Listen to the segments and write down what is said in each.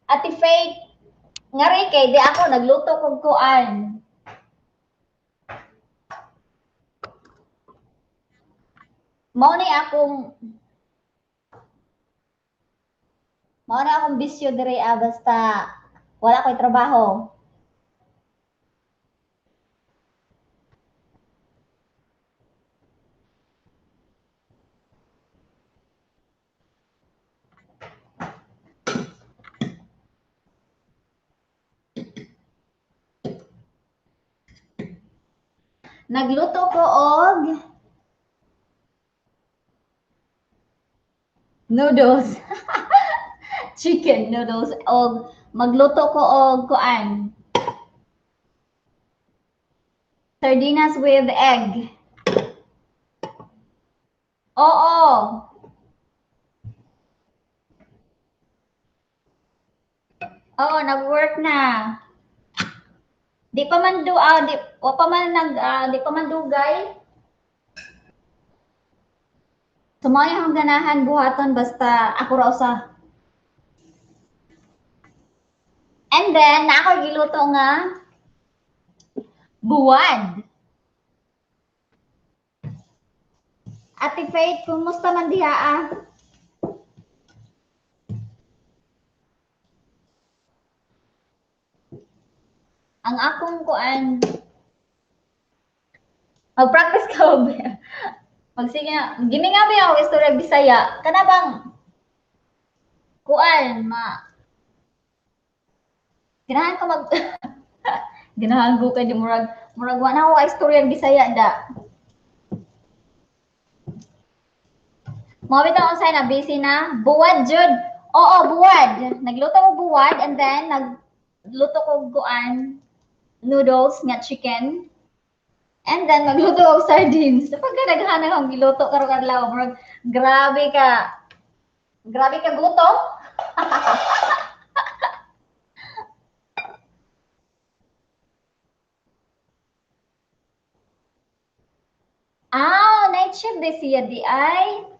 Ate Faith, ngari kay di ako nagluto kog kuan. Mao ni akong bisyo diri basta wala ko'y trabaho. Nagluto ko og noodles. Chicken noodles og magluto ko og kuan. Sardinas with egg. Oo. Oo, nag-work na. Di pa man du di wa pa man nag di pa man dugay. So mao akong ganahan buhaton basta ako ra usa. And then na ako giluto nga buwad. Ate Faith, kumusta man diha ah? Ang akong kuan, mag-practice ka ba? Magsige na, gimi nga ba ako istorya Bisaya? Kana bang kuan ma ganahan ka mag ganahan ko kay di murag wa na ako istorya Bisaya da. Mao bitaw unsay na busy na buwad jud. Oo, buwad. Nagluto ko buwad and then nagluto ko kuan noodles nga chicken. And then magluto og sardines. Pagka daghan akong giluto karong adlaw, murag grabe ka. Grabe ka gutom. Ah, night shift di siya di ay.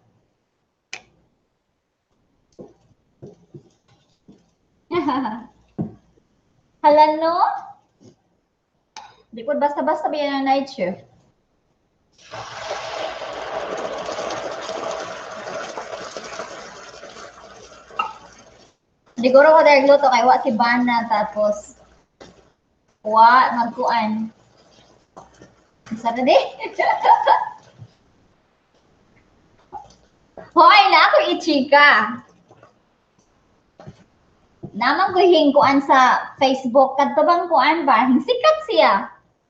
Hala no? Di ko basta-basta ba yan ang night shift? Siguro ko dahil luto kay wa si Bana tapos wa magkuan. Sa di? Hoy, na ako ichika. Naman ko hingkuan sa Facebook kadto bang kuan ba? Sikat siya.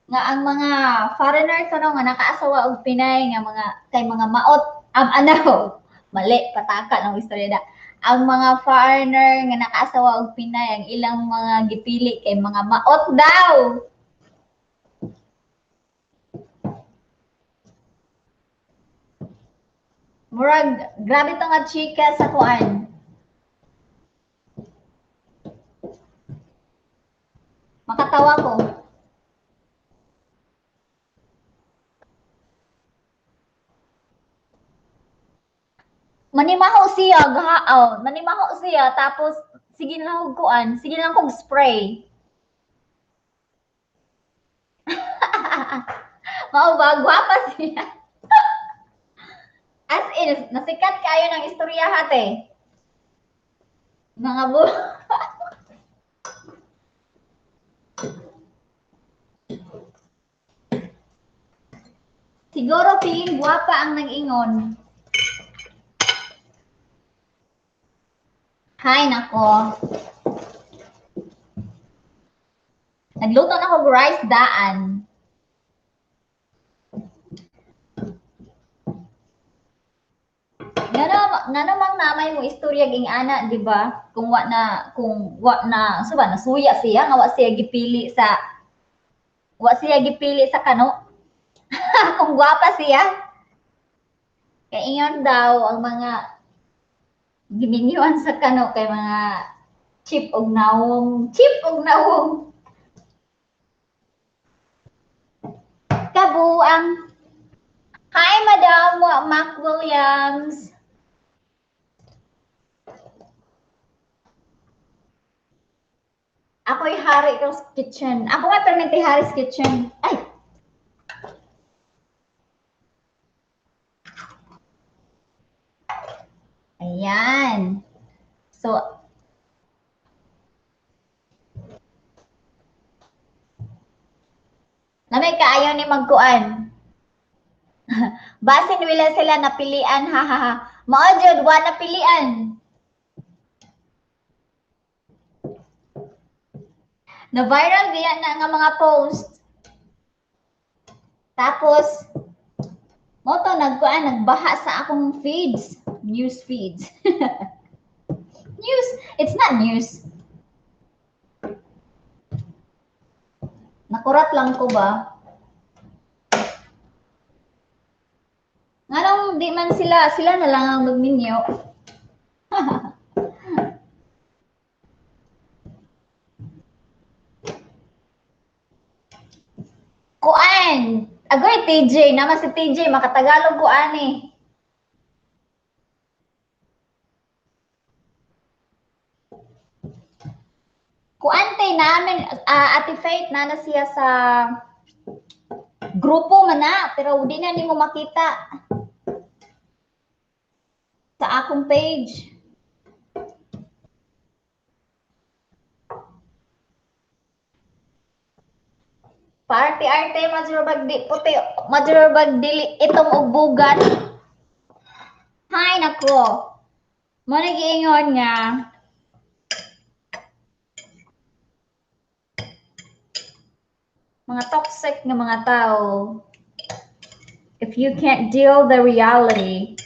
Nga ang mga foreigner kuno nga nakaasawa og Pinay nga mga kay mga maot ano mali pataka ng istorya da. Ang mga foreigner nga nakaasawa og Pinay ang ilang mga gipili kay mga maot daw. Murag grabe to nga chika sa kuan. Makatawa ko. Manimaho siya, gahaaw. Manimaho siya, tapos sige lang og kuan, sige lang kog spray. Mao ba, gwapa siya. As in, nasikat kayo ng istorya hate. Mga bu. Siguro feeling gwapa ang nag-ingon. Hay nako. Nagluto na ako rice daan. Ngano mang namay mo istorya ging ana, di ba? Kung wa na, so ba nasuya siya nga wa siya gipili sa kano. Kung gwapa siya. Kay ingon daw ang mga giminyuan sa kano kay mga chip og nawong, chip og nawong. Kabuang. Mac Williams. Ako'y hari kang kitchen. Ako nga permente Harry's Kitchen. Ay! Ayan. So, lamay kaayo ni magkuan. Basin wala sila napilian, ha ha ha. Mao jud wa napilian. Na viral biya na nga mga post. Tapos mo to nagkuan, nagbaha sa akong feeds, news feeds. News, it's not news. Nakurat lang ko ba? Nganong di man sila, sila na lang ang magminyo. Kuan! Agoy, TJ. Naman si TJ. Makatagalog ko ani. Kuan tay namin, Ate Faith, nana siya sa grupo man na, pero di na nimo makita sa akong page. Party-arte, major bag di puti, major bag dili itong og bugat. Hay nako. Mo nagiingon nga mga toxic nga mga tao. If you can't deal the reality,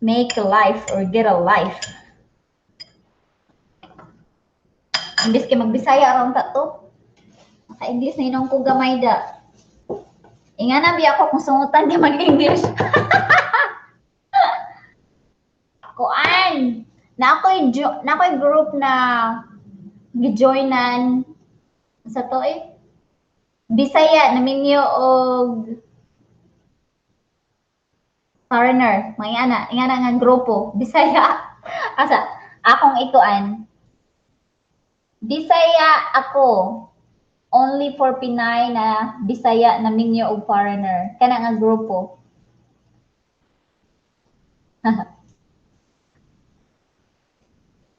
make a life or get a life. Imbis kay magbisaya aron ta to. Naka-English na inong ko gamay da. Ingana biya ako kung sungutan ka mag-English. Kuan, na ako'y group na gijoinan sa to eh. Bisaya naminyo og foreigner, mga ingana nga grupo Bisaya. Asa akong ikuan. Bisaya ako. Only for Pinay na Bisaya na minyo og foreigner. Kana nga grupo.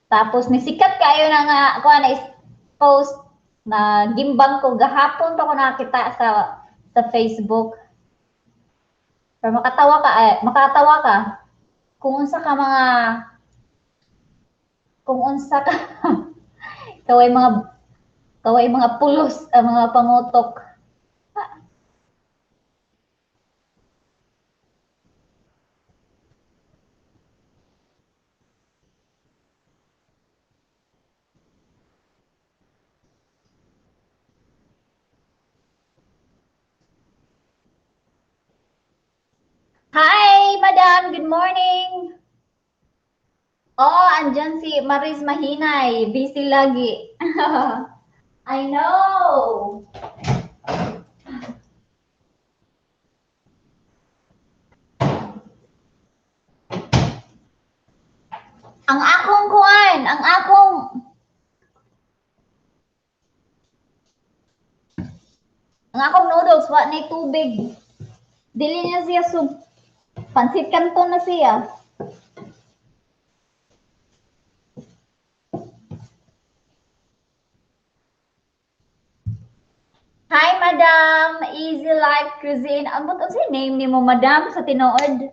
Tapos nisikat kayo na nga kuha na post na gimbang ko gahapon pa ko nakita sa Facebook. Pero makatawa ka eh, makatawa ka kung unsa ka mga kung unsa ka kaway mga pulos ang mga pangutok. Hi, madam. Good morning. Oh, andyan si Maris Mahinay. Busy lagi. I know. Ang akong kuan, ang akong noodles wa nay tubig. Dili niya siya soup. Pansit kanton na siya. Hi, Madam. Easy Life Cuisine. Ang but unsa name nimo, Madam, sa tinuod?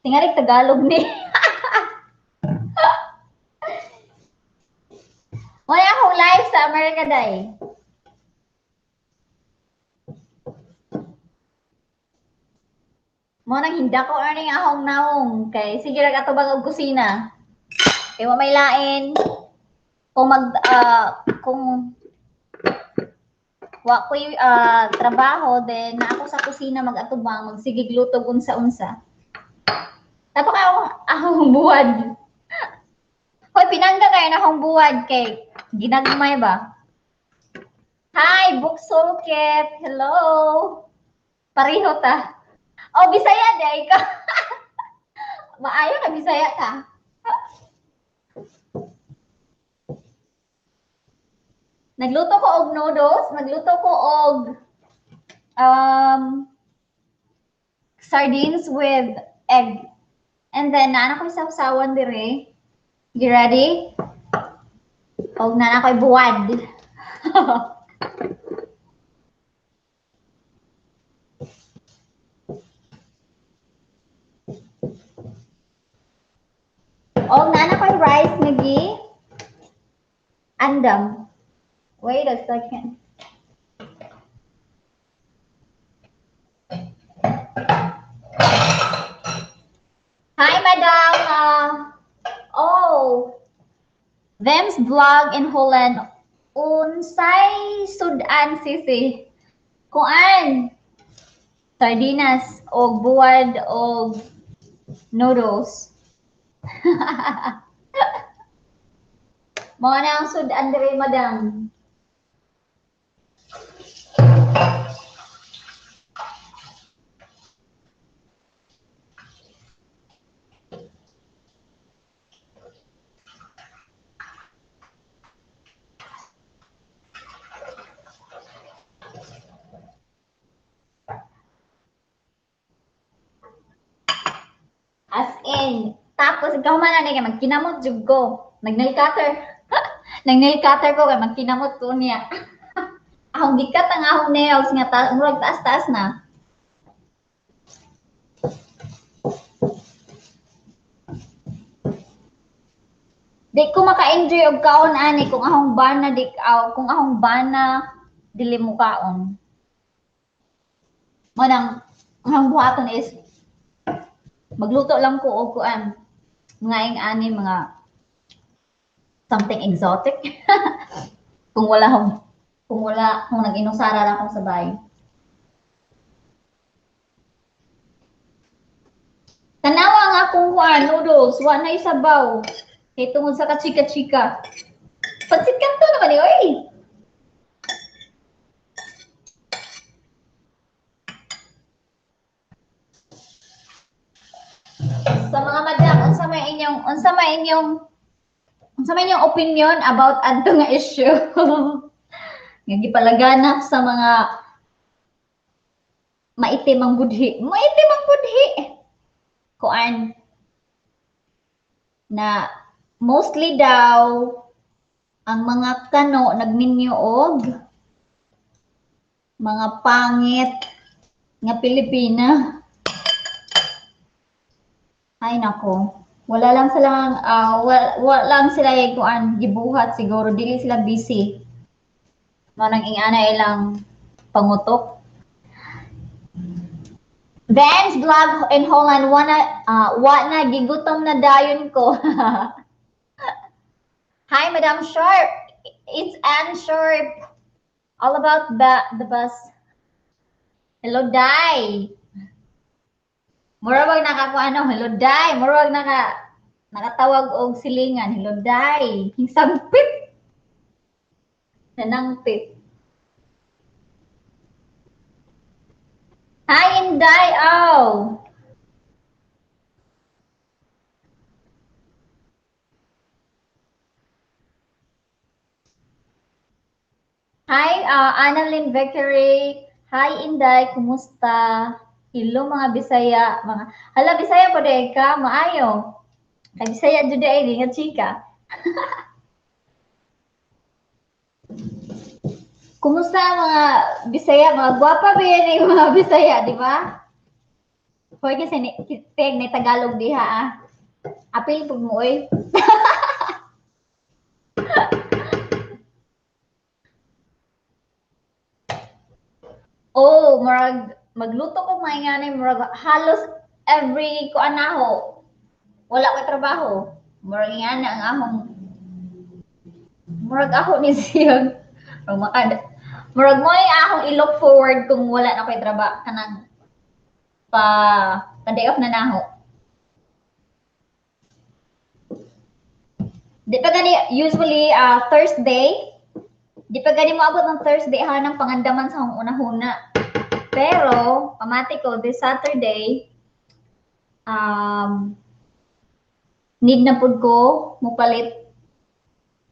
Tingarik Tagalog ni. Wala akong live sa America day. Mo nang hinda ko earning akong naong kay sige ra atubang og kusina. Kay wa may lain kung mag kung wa ko'y trabaho, then na ako sa kusina mag-atubang, magsigig luto unsa-unsa. Tapos akong buwad. Hoy, pinangga kayo na akong buwad kay ginagmay ba? Hi, Buksulkit. Hello. Pareho ta. Oh, Bisaya diay ka. Maayo ka, Bisaya ka. Nagluto ko og noodles, nagluto ko og sardines with egg. And then naa na ko'y sawsawan dire. You ready? Og naa na ko'y buwad. Og naa na ko'y rice nga gi andam. Wait a second. Hi, Madam. Oh, Them's vlog in Holland. Unsay sudan sisi. Kuan sardinas og buwad og noodles. Mao na ang sudan diri, Madam. As in, tapos ikaw man na kay magkinamot jud ko. Nag-nail cutter. Nag-nail cutter ko kay magkinamot ko niya. Akong gikat ang akong nails nga murag taas-taas na. Di ko maka-enjoy og kaon ani kung akong bana di kung akong bana dili mo kaon. Mo nang ang buhaton is magluto lang ko og kuan mga ing-ani, mga something exotic. Kung wala kung nag-inusara lang ako sa bahay. Tanawa nga akong kuan noodles, wa na isabaw. Kay tungod sa kachika-chika. Pansit kanto naman ni oy. Sa mga madam, unsa may inyong opinion about adto nga issue? Nga gipalaganap sa mga maitim ang budhi. Maitim ang budhi. Kuan na mostly daw ang mga kano nagminyo og mga pangit nga Pilipina. Ay nako, wala lang silang wala lang sila kuan gibuhat siguro, dili sila busy. Mao nang ingana ilang pangutok. Ben's vlog in Holland, wa na gigutom na dayon ko. Hi, Madam Sharp. It's Ann Sharp. All about the bus. Hello, Dai. Murag naka kuano, hello Dai. Murag nakatawag og silingan, hello Dai. Hingsangpit. Nanangpit. Hi, Inday. Oh. Hi, Annalyn Vickery. Hi, Inday. Kumusta? Hello, mga Bisaya. Mga hala, Bisaya po di ka? Maayo. Kay Bisaya jud ay di nga chika. Kumusta mga Bisaya? Mga gwapa ba yan yung mga Bisaya, di ba? Hoy, kasi ni, teg ni Tagalog diha ah. Apil pug mo oy. Oh, murag magluto ko mga nga murag halos every kuan naho. Wala koy trabaho. Murag nga na ang ahong murag ako ni siyang murag mo ay akong i-look forward kung wala na koy trabaho kanang pa day off na naho. Di pa gani usually Thursday. Di pa gani moabot ng Thursday ha ng pangandaman sa akong unahuna. Pero Pamati ko this Saturday, need na pud ko mupalit.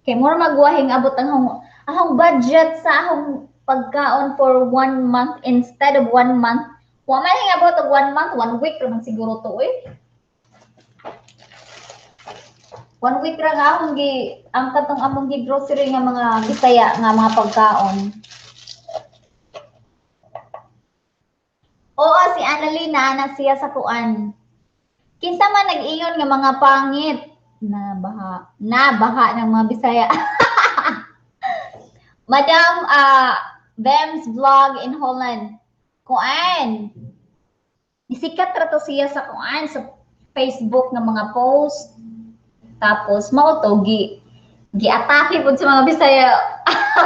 Kay mura magwahing abot ang ahong budget sa ahong pagkaon for 1 month instead of 1 month. Wa man hingabot og 1 month, 1 week ra man siguro to eh. 1 week ra nga akong gi ang katong among gi grocery nga mga Bisaya nga mga pagkaon. Oo, si Annalena na siya sa kuan. Kinsa man nag-ingon nga mga pangit na baha ng mga Bisaya. Madam Bem's Vlog in Holland. Kuan. Isikat ra to siya sa kuan sa Facebook ng mga post. Tapos mao to giatake pud sa mga Bisaya.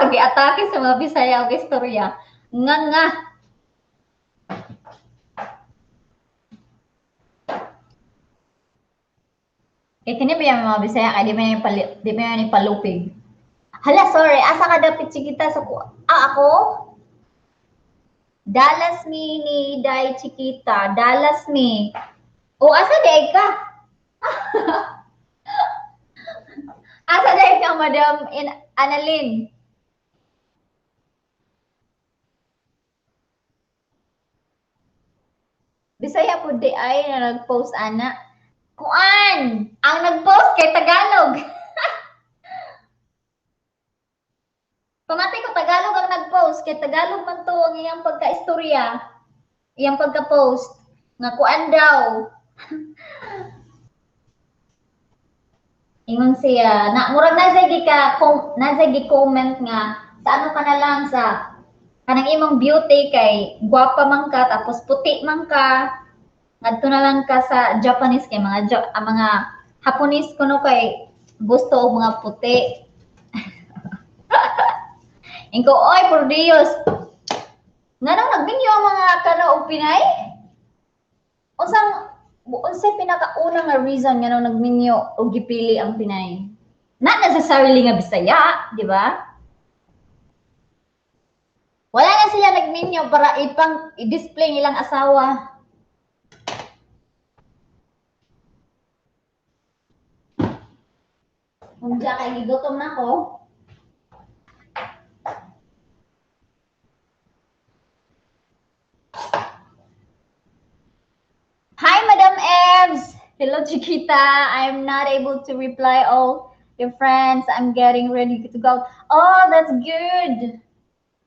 Giatake sa mga Bisaya og istorya. Nga nga. Kay kini ba yung mga Bisaya kay di man yung palupig. Hala, sorry, asa ka dapit Chiquita sa ako? Dallas mi ni Day Chiquita, Dallas mi. O asa day ka? Asa day ka, Madam in Annalyn? Bisaya pud di ay na nag-post ana. Kuan, ang nag-post kay Tagalog. Pamati ko Tagalog ang nag-post kay Tagalog man to ang iyang pagka-istorya, iyang pagka-post nga kuan daw. Ingon siya, na murag nasa gi comment nga sa ano ka na lang sa kanang imong beauty kay gwapa man ka tapos puti man ka, ngadto na lang ka sa Japanese kay mga mga Hapones kuno kay gusto og mga puti. Ingko, oy, por Dios. Nganong nagminyo ang mga kano og Pinay? Unsay pinakauna nga reason nganong nagminyo og gipili ang Pinay? Not necessarily nga Bisaya, di ba? Wala na sila nagminyo para ipang i-display nilang asawa. Unja kay gigutom na ko. Hi, Madam Evs. Hello, Chiquita. I'm not able to reply all your friends. I'm getting ready to go. Oh, that's good.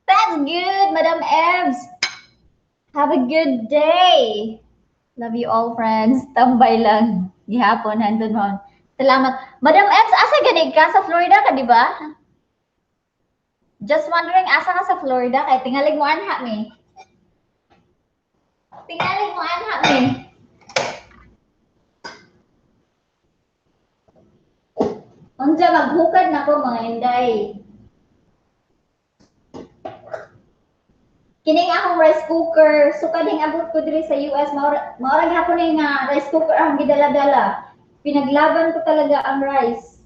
That's good, Madam Evs. Have a good day. Love you all, friends. Tambay lang. Gihapon, handon mo. Salamat. Madam Evs, asa gani ka? Sa Florida ka, di ba? Just wondering, asa ka sa Florida? Kay tingalig mo anha mi. Tingalig mo anha mi. Unja, maghukad na ko mga inday. Kining akong rice cooker, sukad hing abot ko diri sa US, maura gihapon ni nga rice cooker ang gidala-dala. Pinaglaban ko talaga ang rice.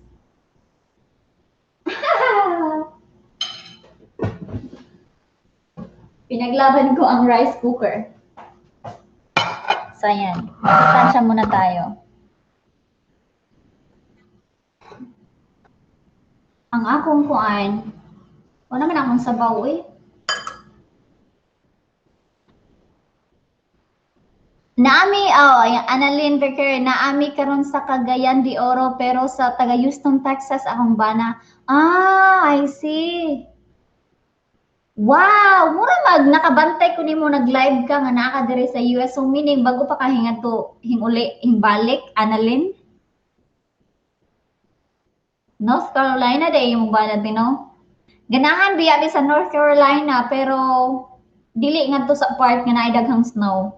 Pinaglaban ko ang rice cooker. So ayan, tansya muna tayo. Ang akong kuan, wala man akong sabaw eh. Naami, oh, Annalyn Becker, naami karon sa Cagayan de Oro pero sa taga Houston, Texas akong bana. Ah, I see. Wow, mura mag nakabantay ko nimo nag-live ka nga naa ka diri sa US. So meaning bago pa ka hingadto, hinguli, hingbalik, Annalyn. North Carolina day imong bana tino. Ganahan biya mi sa North Carolina pero dili ngadto sa part nga naay daghang snow.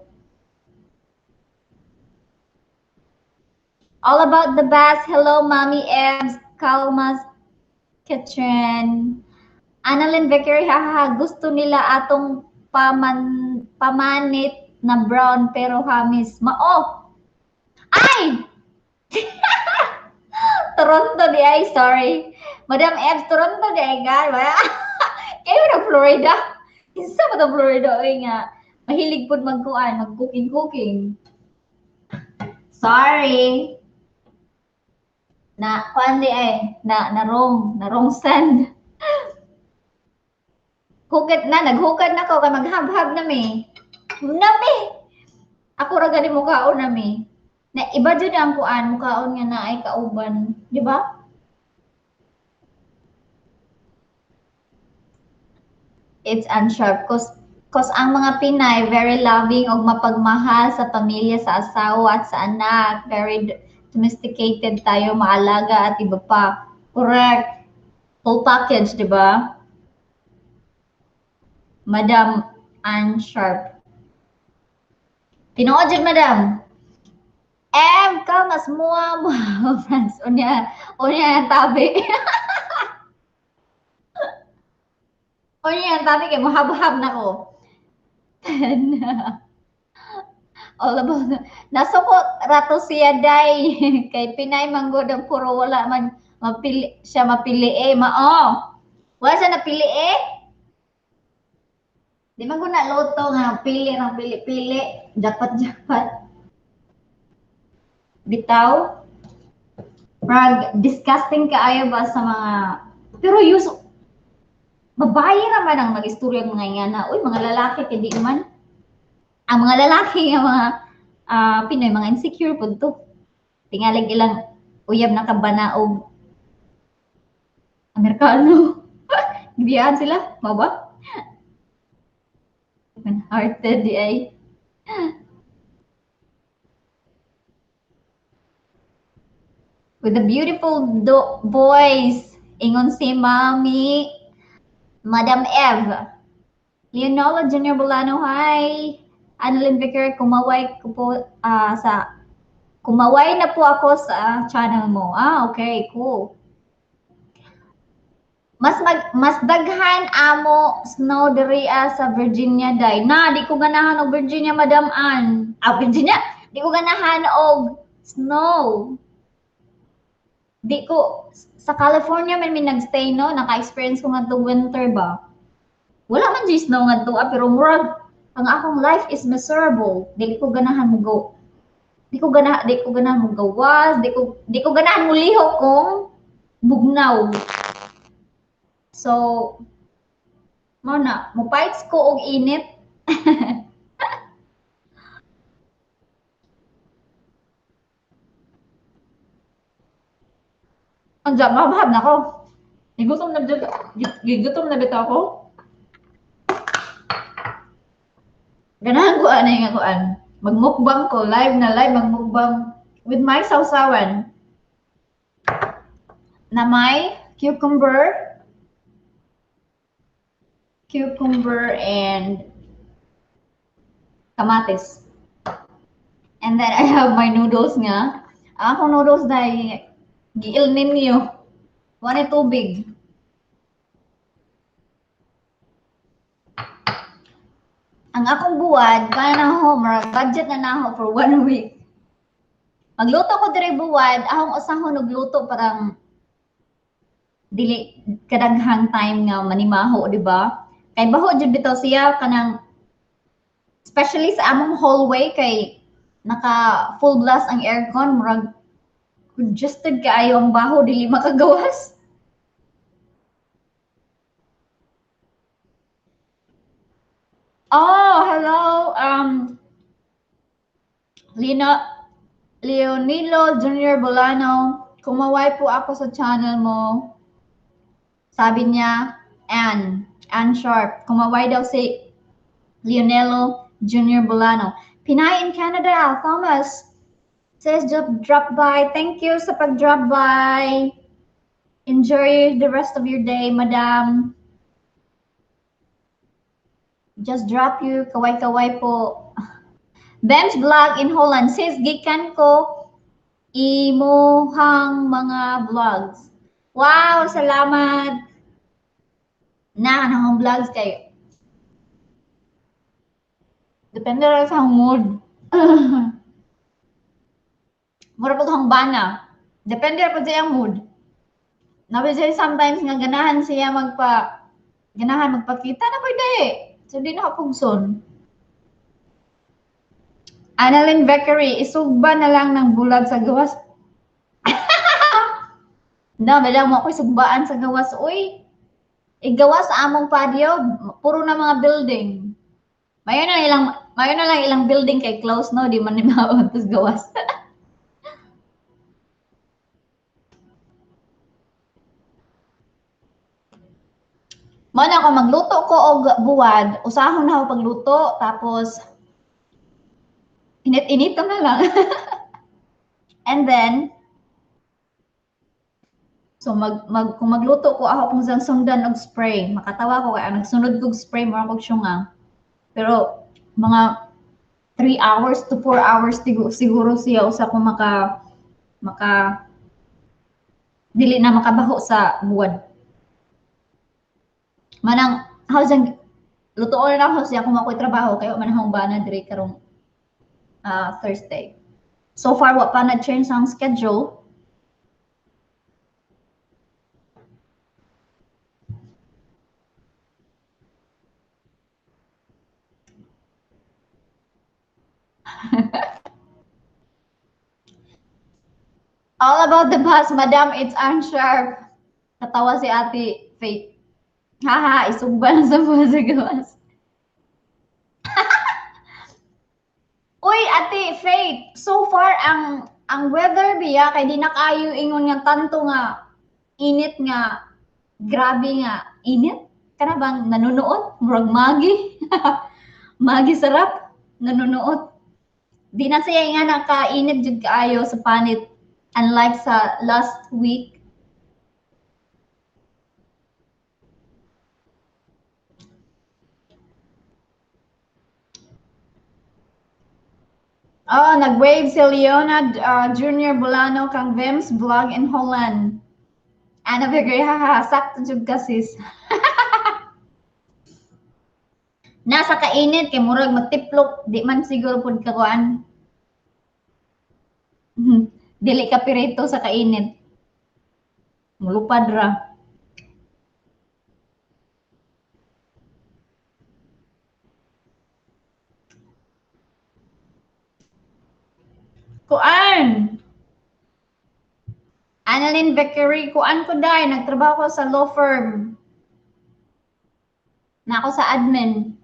All about the best. Hello, Mommy Ebs, Kalma's Kitchen. Annalyn Becker, haha, gusto nila atong pamanit na brown pero hamis. Mao! Ay! Toronto di ay, sorry. Madam Ebs, Toronto di ay, God. Kayo na Florida. Isa ba ito Florida? Ay nga. Mahilig pud magkuan, mag-cooking cooking. Sorry. Na kuan di eh, na wrong send. Hukad na, naghukad na ko kay maghab-hab na mi. Nami. Ako ra gani mukaon na mi. Na iba jud ang kuan mukaon nga naay kauban, di ba? It's unsharp cause ang mga Pinay very loving og mapagmahal sa pamilya, sa asawa at sa anak, very domesticated tayo, maalaga at iba pa. Correct. Full package, di ba? Madam Ann Sharp. Tinuod jud, madam. Ev ka mas muha mo friends unya unya tabi. Unya tabi kay mohabhab na ko. All about nasuko rato siya day kay Pinay manggod ang puro wala man mapili siya mapili eh mao. Wala siya napili eh. Di man ko na loto nga pili ng pili-pili, jackpot-jackpot. Bitaw. Prag disgusting kaayo ba sa mga pero use babae naman ang nag-istorya ng mga ingana. Uy, mga lalaki kay di man. Ang mga lalaki nga mga Pinoy mga insecure pud to. Tingalig ilang uyab na kabana og Amerikano. Gibiyaan sila, mao ba? Open-hearted di ay. With a beautiful voice, ingon si Mami, Madam Ev. Leonora Junior Bolano, hi. Annalyn Vicker, kumaway ko po kumaway na po ako sa channel mo. Ah, okay, cool. Mas daghan amo snow diri sa Virginia day. Na di ko ganahan og Virginia, Madam Ann. Ah, Virginia, di ko ganahan og snow. Di ko sa California man mi nagstay no, naka-experience ko ngadto winter ba. Wala man jud snow ngadto pero murag ang akong life is miserable. Dili ko ganahan mo go. Di ko ganahan mo gawas, di ko ganahan mo lihok kung bugnaw. So, mao na, mo-fights ko og init. Anja, mahabhab na ko. Gigutom na bitaw ko. Ganahan ko ani nga kuan. Magmukbang ko, live na live magmukbang with my sausawan. Na may cucumber and kamatis. And then I have my noodles nga. Ang akong noodles na giil ninyo. Wala tubig. Ang akong buwad, kaya na ho, budget na na ho for 1 week. Magluto ko dire buwad, akong usahon og luto parang dili kadaghang time nga manimaho, di ba? Kay baho jud bitaw siya kanang especially sa among hallway kay naka full blast ang aircon, murag congested kaayo ang baho, dili makagawas. Oh, hello. Leonilo Junior Bolano, kumaway po ako sa channel mo. Sabi niya, Ann Sharp. Kumaway daw si Leonelo Junior Bolano. Pinay in Canada, Thomas says just drop by. Thank you sa pag-drop by. Enjoy the rest of your day, madam. Just drop you. Kaway-kaway po. Ben's Vlog in Holland says, gikan ko imuhang mga vlogs. Wow, salamat. Na, anong vlogs kayo? Depende rin sa mood. Mura po kang bana. Depende po sa iyang mood. Nabi siya sometimes nga ganahan siya ganahan magpakita na pwede. So di na kapugson. Annalyn Bakery, isugba na lang ng bulag sa gawas. No, madam mo ako isugbaan sa gawas. Uy, igawas among patio, puro na mga building. Mayo na lang ilang building kay close, no, di man ni maot gawas. Mo na ako magluto ko og buwad, usahon na ako pagluto tapos init-init na lang. And then so kung magluto ko ako kung saan sundan og spray, makatawa ko kay nagsunod kog spray mura kog syunga. Pero mga 3 hours to 4 hours siguro siya usa ko maka dili na makabaho sa buwad. Manang how's ang lutoon na ako siya kung ako'y trabaho kayo man akong bana diri karong Thursday. So far wa pa na change ang schedule. All about the bus, madam, it's unsharp. Katawa si Ate Faith. Haha, isugba na sa mga sa gawas. Uy, Ate Faith, so far ang weather biya kay di na kaayo ingon nga tanto nga init nga grabe nga init. Kana bang nanunuot? Murag magi. Magi sarap, nanunuot. Di na siya nga nakainit jud kaayo sa panit unlike sa last week. Oh, nag-wave si Leona Junior Bolano kang Vims vlog in Holland. Ana Vigre, haha, sakto jud ka sis. Nasa kainit kay murag magtiplok, di man siguro pud kakuan. Dili ka pirito sa kainit. Mulupad ra. Kuan. Annalyn Bakery, kuan ko dai, nagtrabaho ko sa law firm. Na ako sa admin.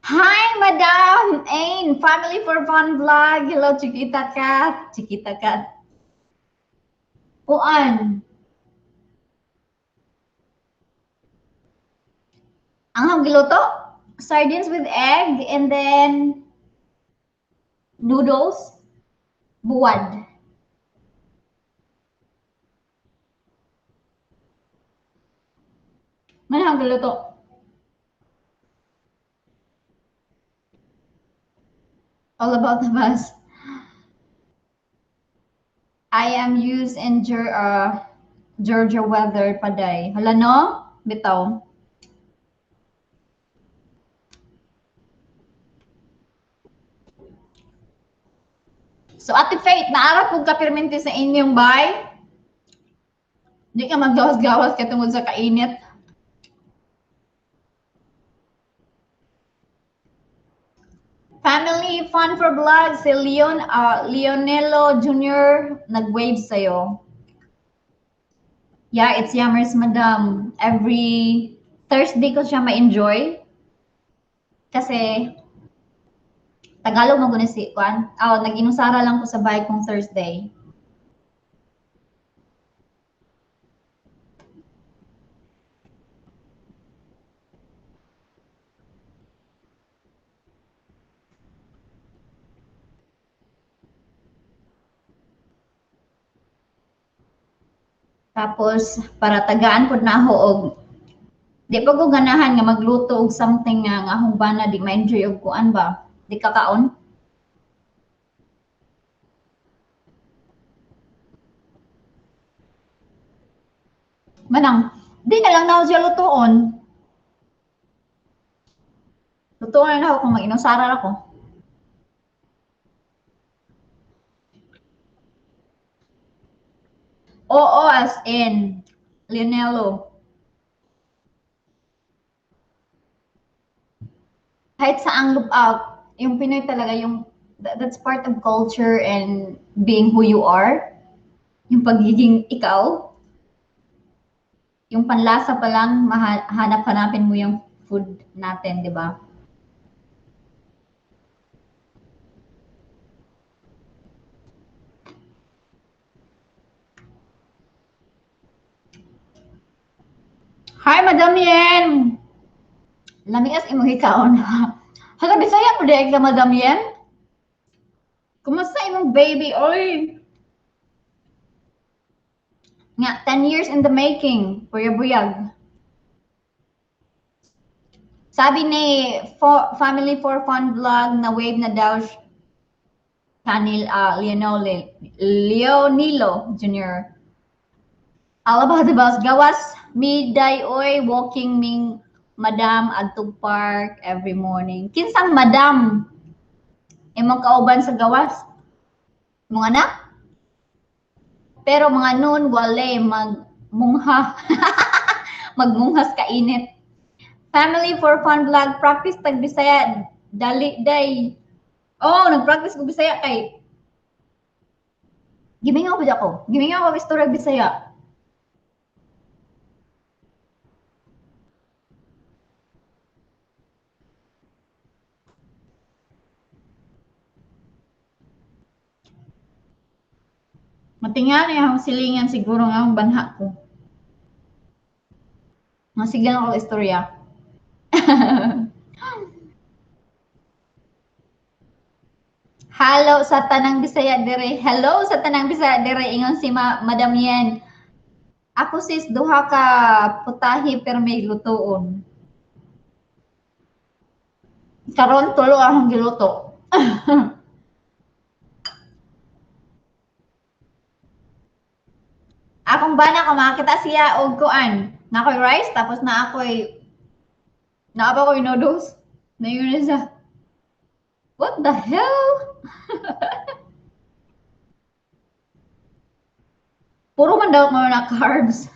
Hi, Madam Ain, Family for Fun Vlog. Hello, Chiquita Cat. Chiquita Cat. Kuan. Ang hang giluto? Sardines with egg and then noodles, buwad. Manang giluto. All about the bus. I am used in Georgia weather paday. Hala no? Bitaw. So, Ate Faith, naara po ka pirminti sa inyong bay? Di ka maggawas-gawas ka tungod sa kainit. Family Fun for Vlog, si Leon, Leonello Jr. nag-wave sa'yo. Yeah, it's yummers, madam. Every Thursday ko siya ma-enjoy. Kasi, Tagalog mo guna si Juan. Oh, nag-inusara lang ko sa bahay kong Thursday. Tapos para tagaan pud na ako og di pa ko ganahan nga magluto og something nga akong bana di ma-enjoy og kuan ba? Di kakaon. Manang, di na lang na ako siya lutoon. Lutoon na ako kung mag-inusara ako. Oo, as in, Leonello. Kahit saang lugar, yung Pinoy talaga, yung that's part of culture and being who you are. Yung pagiging ikaw. Yung panlasa pa lang, hanap-hanapin mo yung food natin, di ba? Hi, Madam Yen! Lamias imong hikaon. Hala, Bisaya po di ka, Madam Yen? Kumusta imong baby? Oy! Nga, 10 years in the making. Buyag-buyag. Sabi ni Family for Fun Vlog na wave na daw kanil Leonilo Jr. All about the bus. Gawas, miday oy, walking ming madam adtog park every morning. Kinsang madam? Imong kauban sa gawas? Mga anak? Pero mga noon, wale, magmungha. Magmunghas kainit. Family for Fun Vlog, practice tag Bisaya, dali day. Oh, nag-practice ko Bisaya kay. Gimingaw ba ako? Gimingaw ko istorya Bisaya. Matinga niya akong silingan siguro nga akong banha ko. Masigan ako istorya. Hello sa tanang Bisaya dire. Hello sa tanang Bisaya dire. Ingon si Madam Yen. Ako sis duha ka putahe pero may lutoon. Karon tulo akong giluto. Akong bana ko makita siya og kuan. Na ako'y rice tapos na ako'y naapa ko'y noodles. Na yun siya. What the hell? Puro man daw mga na carbs.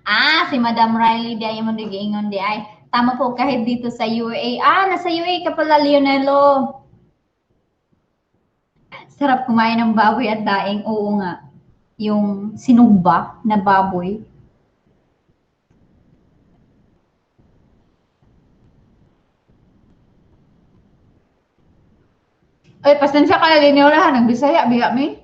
Ah, si Madam Riley di ay mo giingon di ay. Tama po kahit dito sa UAE. Ah, nasa UAE ka pala, Leonelo. Sarap kumain ng baboy at daing. Oo nga. Yung sinugba na baboy. Ay, pasensya ka na, Leonora, ha. Nagbisaya, biya mi.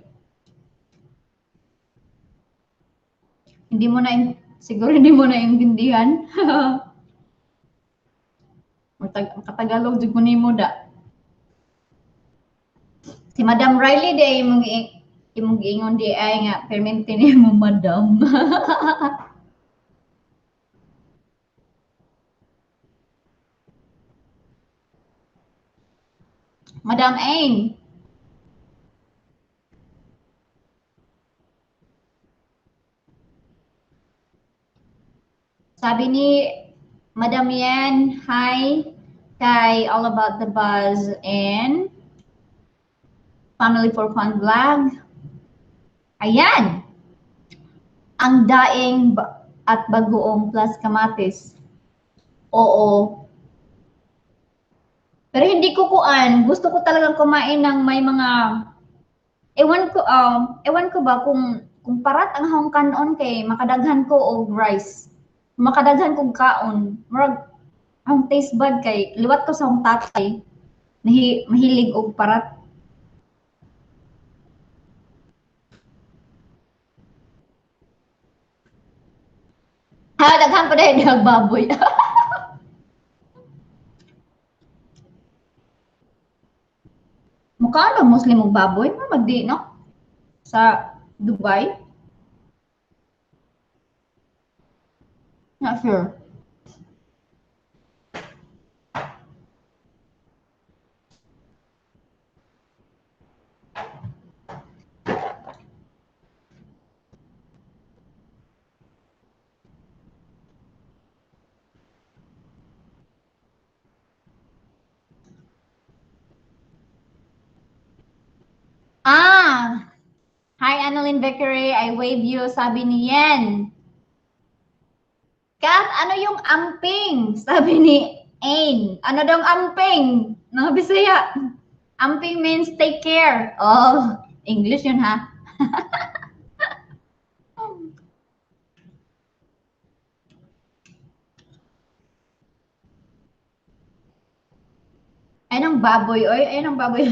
Hindi mo na, siguro hindi mo na intindihan. Makatagalog, jud ko nimo da. Si Madam Riley di ay imong giingon di ay nga permente ni mo madam. Madam Ain. Sabi ni Madam Yen, hi kay All About the Buzz and Family for Fun Vlog. Ayan! Ang daing at bagoong plus kamatis. Oo. Pero hindi ko kuan. Gusto ko talagang kumain ng may mga ewan ko ba kung parat ang akong kanon kay makadaghan ko og rice. Makadaghan kog kaon. Murag ang taste bud kay liwat ko sa akong tatay. Mahilig og parat. Ha, daghan pa dahil dihag baboy. Mukha ba Muslim og baboy? Magdi, no? Sa Dubai? Not sure. Ah! Hi, Annalyn Vickery. I wave you, sabi ni Yen. Kat, ano yung amping? Sabi ni Ain. Ano daw ang amping? Mga Bisaya. Amping means take care. Oh, English yun ha. Ay ng baboy, oy, ay ng baboy.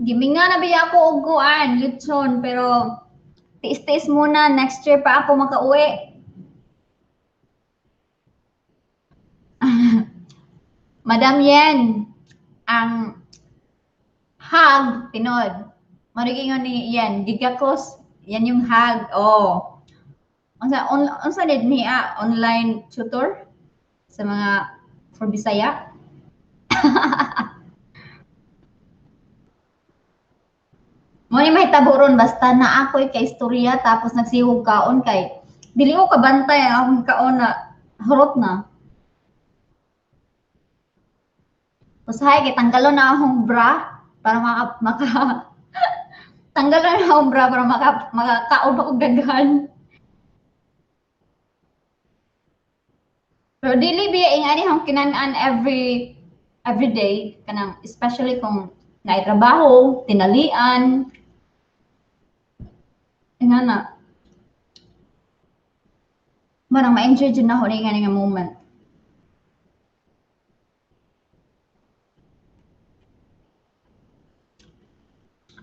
Giminga na biya ako og kuan, lechon, pero tiis-tiis muna, next year pa ako makauwi. Madam Yen, ang hag, tinod. Marigingon ni Yen, gigakos, yan yung hag. Oh. Unsa unsa nid niya online tutor sa mga for Bisaya? Mo ni mahitabo ron basta na ako'y kay istorya tapos nagsiwog kaon kay dili ko kabantay ang akong kaon na hurot na. Usahay kay tanggalon na akong bra para maka tanggalon na akong bra para makakaon og daghan. Pero dili biya ingani akong kinan-an every day kanang especially kung naitrabaho, tinalian. Ingana. Marang ma-enjoy jud nako ni nga moment.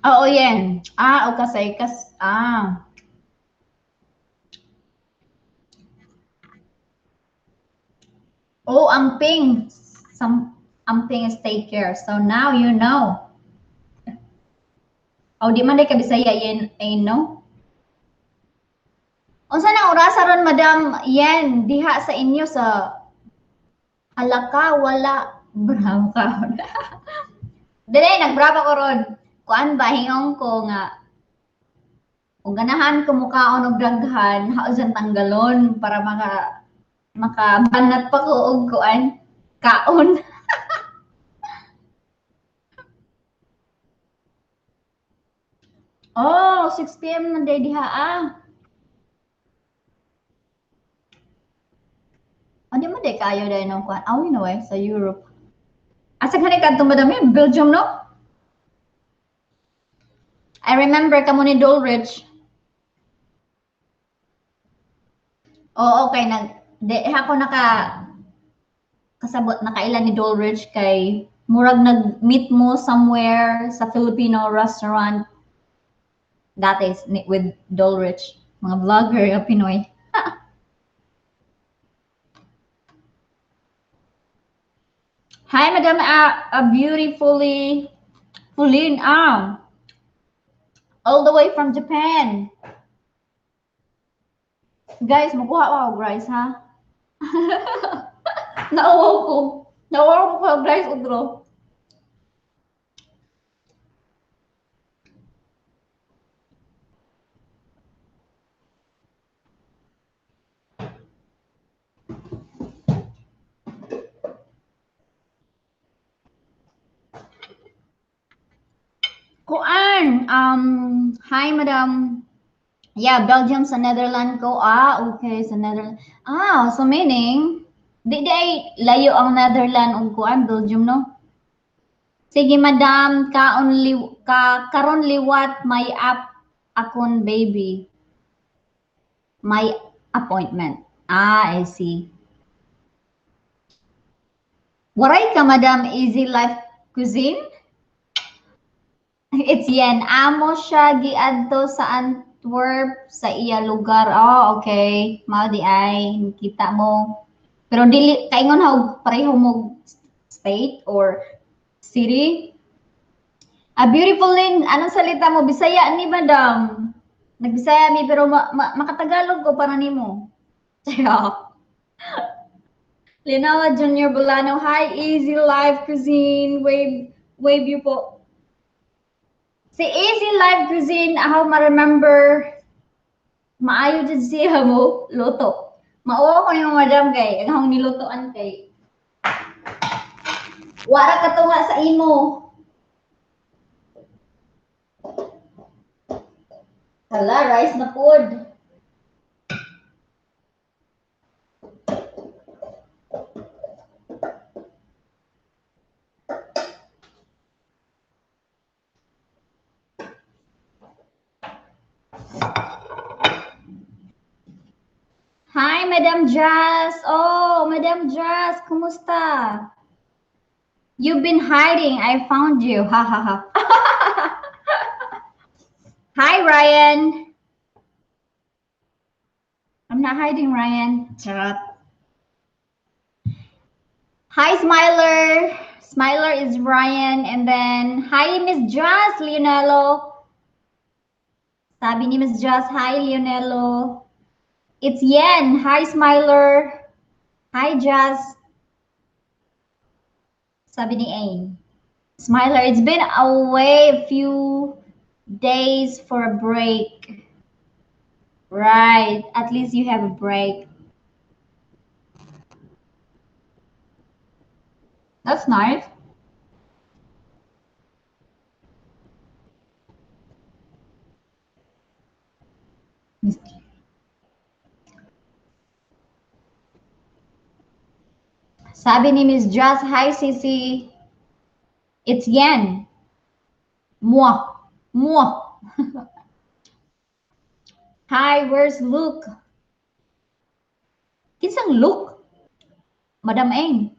Oo, yan. Ah, o kasay kas ah. Oh, amping. Some amping is take care. So now you know. Oh, di man day ka Bisaya yen ay no. Unsa na orasa ron Madam Yen diha sa inyo sa Alaka wala bravo ka. Dili nagbravo ko ron. Kuan ba hingong ko nga kung ganahan ko mukaon og daghan, haosan tanggalon para makabanat pa ko og kuan kaon. Oh, 6 PM na day diha ah. Ano mo day kayo day nung kuan? Aw, you know eh, sa Europe. Asa gani kadto Madam Yen? Belgium no? I remember kamo ni Dolrich. Oo, okay. Di ako kasabot nakailan ni Dolrich kay murag nag-meet mo somewhere sa Filipino restaurant dati with Dolrich, mga vlogger nga Pinoy. Hi, Madam beautifully Fulin all the way from Japan. Guys, makuha ko og rice, ha? Nauwaw ko. Nauwaw ko og rice, udro. Kuan, hi Madam. Yeah, Belgium sa Netherlands ko. Ah, okay, sa Netherlands. Ah, so meaning, di ay layo ang Netherlands ug kuan Belgium, no? Sige, Madam, karon liwat may app akon baby. My appointment. Ah, I see. Waray ka, Madam, Easy Life Cuisine? It's Yen. Amo siya giadto sa Antwerp sa iya lugar. Oh, okay. Mao di ay kita mo. Pero dili kaingon ha pareho mo state or city. A beautiful lin. Anong salita mo? Bisaya ni Madam. Nagbisaya mi pero makatagalog ko para nimo. Linawa Junior Bolano. Hi, Easy Life Cuisine. Wave wave you po. Si Easy Life Cuisine, ako ma-remember, maayo dyan siya mo, luto. Mauwa ko ni Madam kay, ang akong nilutoan kay. Wara ka tunga sa imo. Hala, rice na pod. Hi, Madam Jazz. Oh, Madam Jazz, kumusta? You've been hiding. I found you. Ha ha ha. Hi, Ryan. I'm not hiding, Ryan. Charot. Hi, Smiler. Smiler is Ryan. And then, hi, Miss Jazz, Leonello. Sabi ni Miss Jazz, hi, Leonello. It's Yen. Hi, Smiler. Hi, Jazz. Sabi ni Ain. Smiler, it's been away a few days for a break. Right. At least you have a break. That's nice. Sabi ni Miss Jazz, hi, Sisi. It's Yen. Mwah. Mwah. Hi, where's Luke? Kinsang Luke? Madam Eng.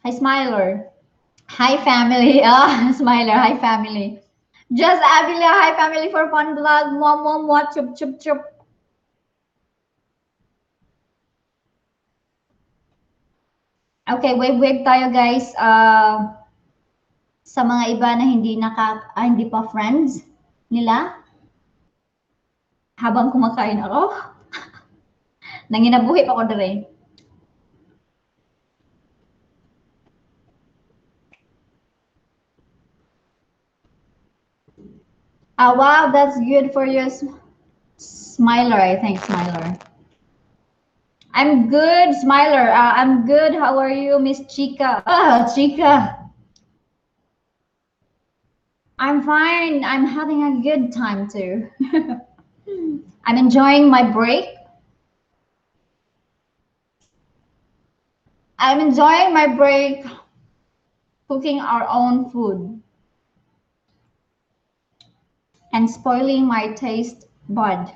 Hi, Smiler. Hi, family. Ah, Smiler. Hi, family. Just Avila. Hi, family for fun vlog. Mwah, mwah, mwah. Chup, chup, chup. Okay, wave, wave tayo, guys. Sa mga iba na hindi pa friends nila. Habang kumakain ako. Nanginabuhi pa ko dire. Ah, wow, that's good for you, Smiler, I think, Smiler. I'm good, Smiler. I'm good. How are you, Miss Chica? Ah, Chica. I'm fine. I'm having a good time too. I'm enjoying my break. I'm enjoying my break cooking our own food and spoiling my taste bud.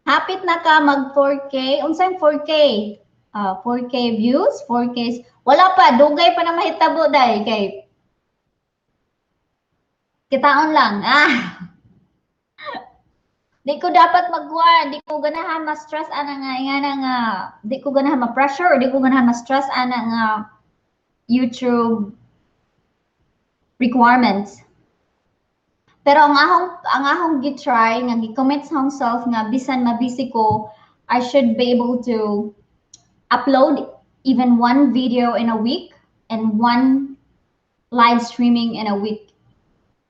Hapit na ka mag 4K. Unsay 4K? 4K views, 4K. Wala pa, dugay pa na mahitabo dai kay kitaon lang. Ah. Di ko dapat magkuan, di ko ganahan ma-stress ana nga ingana nga, di ko ganahan ma-pressure, di ko ganahan ma-stress ana nga YouTube requirements. Pero ang ahong gi-try nga gi-commit sa akong self nga bisan mabisi ko, I should be able to upload even one video in a week and one live streaming in a week.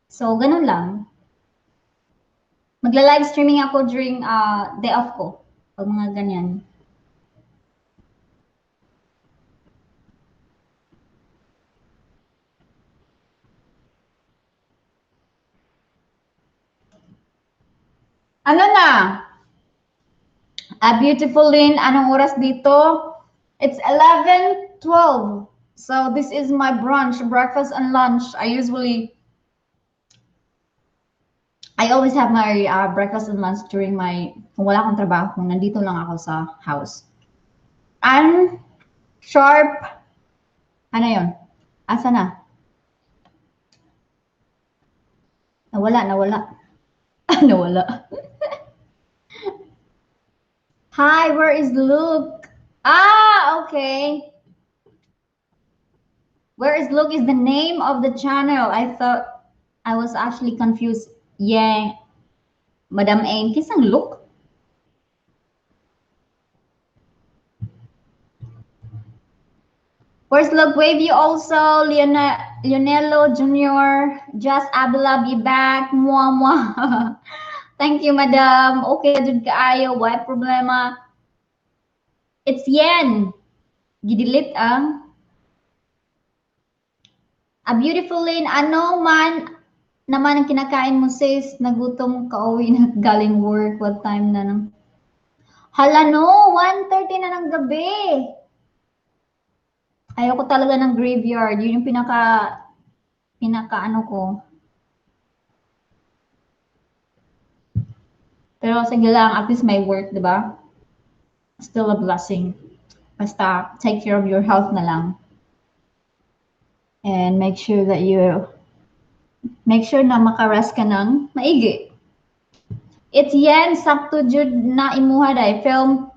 So ganun lang. Magla-live streaming ako during day off ko. Pag mga ganyan. Ano na? A beautiful Lynn, anong oras dito? It's 11:12. So this is my brunch, breakfast and lunch. I always have my breakfast and lunch during my, kung wala akong trabaho, kung nandito lang ako sa house. I'm sharp. Ano yun? Asa na? Nawala, nawala. Nawala. Hi, where is Luke? Ah, okay. Where is Luke is the name of the channel. I thought I was actually confused. Yeah. Madam Aim, kinsang Luke? Where's Luke? Wave you also, Leonello Jr. Just Abla, be back. Mwah, mwah. Thank you, madam. Okay, jud kaayo. Why problema? It's Yen. Gidelete ang. A beautiful Lane. Ano man naman ang kinakain mo, sis? Nagutom ka uwi na galing work. What time na nang? Hala no, 1:30 na ng gabi. Ayoko talaga ng graveyard. Yun yung pinaka ano ko. Pero sige lang, at least may work, di ba? Still a blessing. Basta take care of your health na lang. And make sure that you, make sure na makarest ka ng maigi. It's yen, sakto jud na imuha day. Film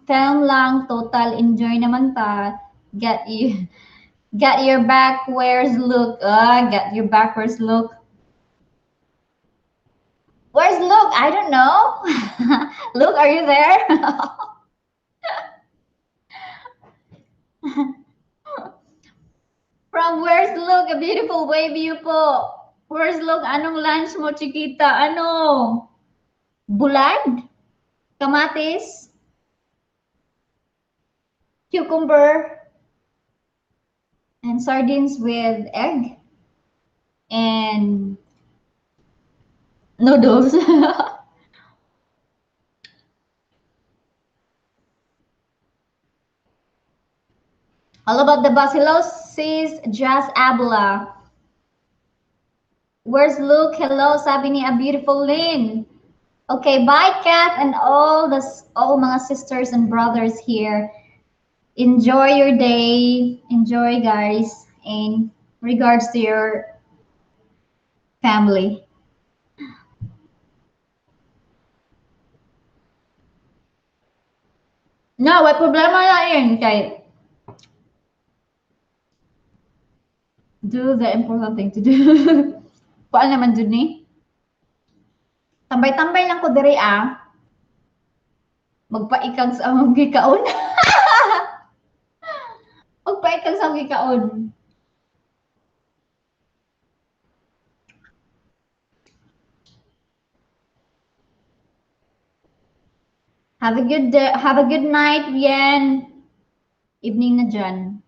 lang, total enjoy naman ta. Get your back, where's Luke? Get your back, where's Luke? Where's Luke? I don't know. Luke, are you there? From where's Luke? A beautiful wave you po. Where's Luke? Anong lunch mo, Chiquita? Ano? Bulad, kamatis, cucumber, and sardines with egg, and noodles. All about the bacillosis, Jazz Abla. Where's Luke? Hello, sabi ni a beautiful Lynn. Okay, bye, Kath, and all mga sisters and brothers here. Enjoy your day. Enjoy, guys. And regards to your family. No, may problema na yun. Kay do the important thing to do. Paano naman dun ni? Tambay-tambay lang ko diri ah. Magpaikag sa among gikaon. Magpaikag sa among gikaon. Have a good day, have a good night, Yen. Evening na dyan.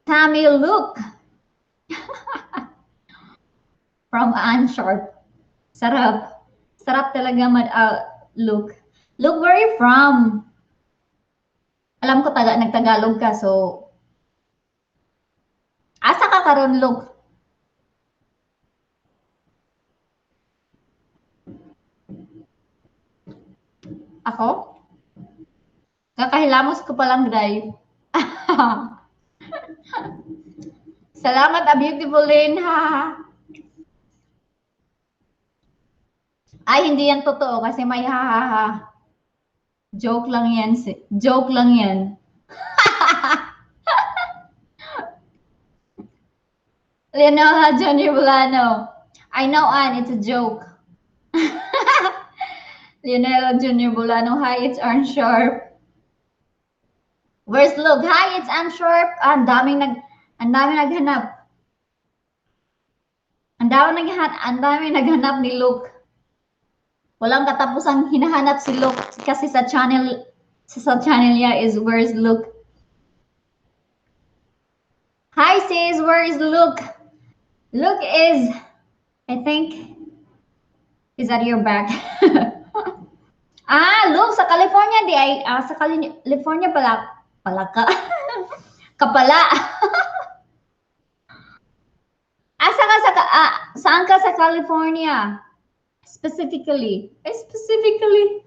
Tammy Luke. From Ann Sharp. Sarap. Sarap talaga Luke. Luke, where are you from? Alam ko nagtagalog ka, so asa ka karon, Luke? Ako? Kakahilamos ko palang, Dray. Salamat, a beautiful Lynn. Ha. Ay, hindi yan totoo kasi may ha ha ha. Joke lang yan. Joke lang yan. Leonora Junior Bulano. I know, Ann, it's a joke. Leonela Junior Bulano. Hi, it's Ann Sharp. Where's Luke? Hi, it's Ann Sharp. Ah, ang daming naghanap. Ang daming naghanap ni Luke. Walang katapusang hinahanap si Luke kasi sa channel niya is where's Luke? Hi sis, where is Luke? Luke is, I think, is at your back. Ah, Luke sa California di ay sa California pala ka. Kapala. Asa ka sa saan ka sa California? Specifically. Specifically.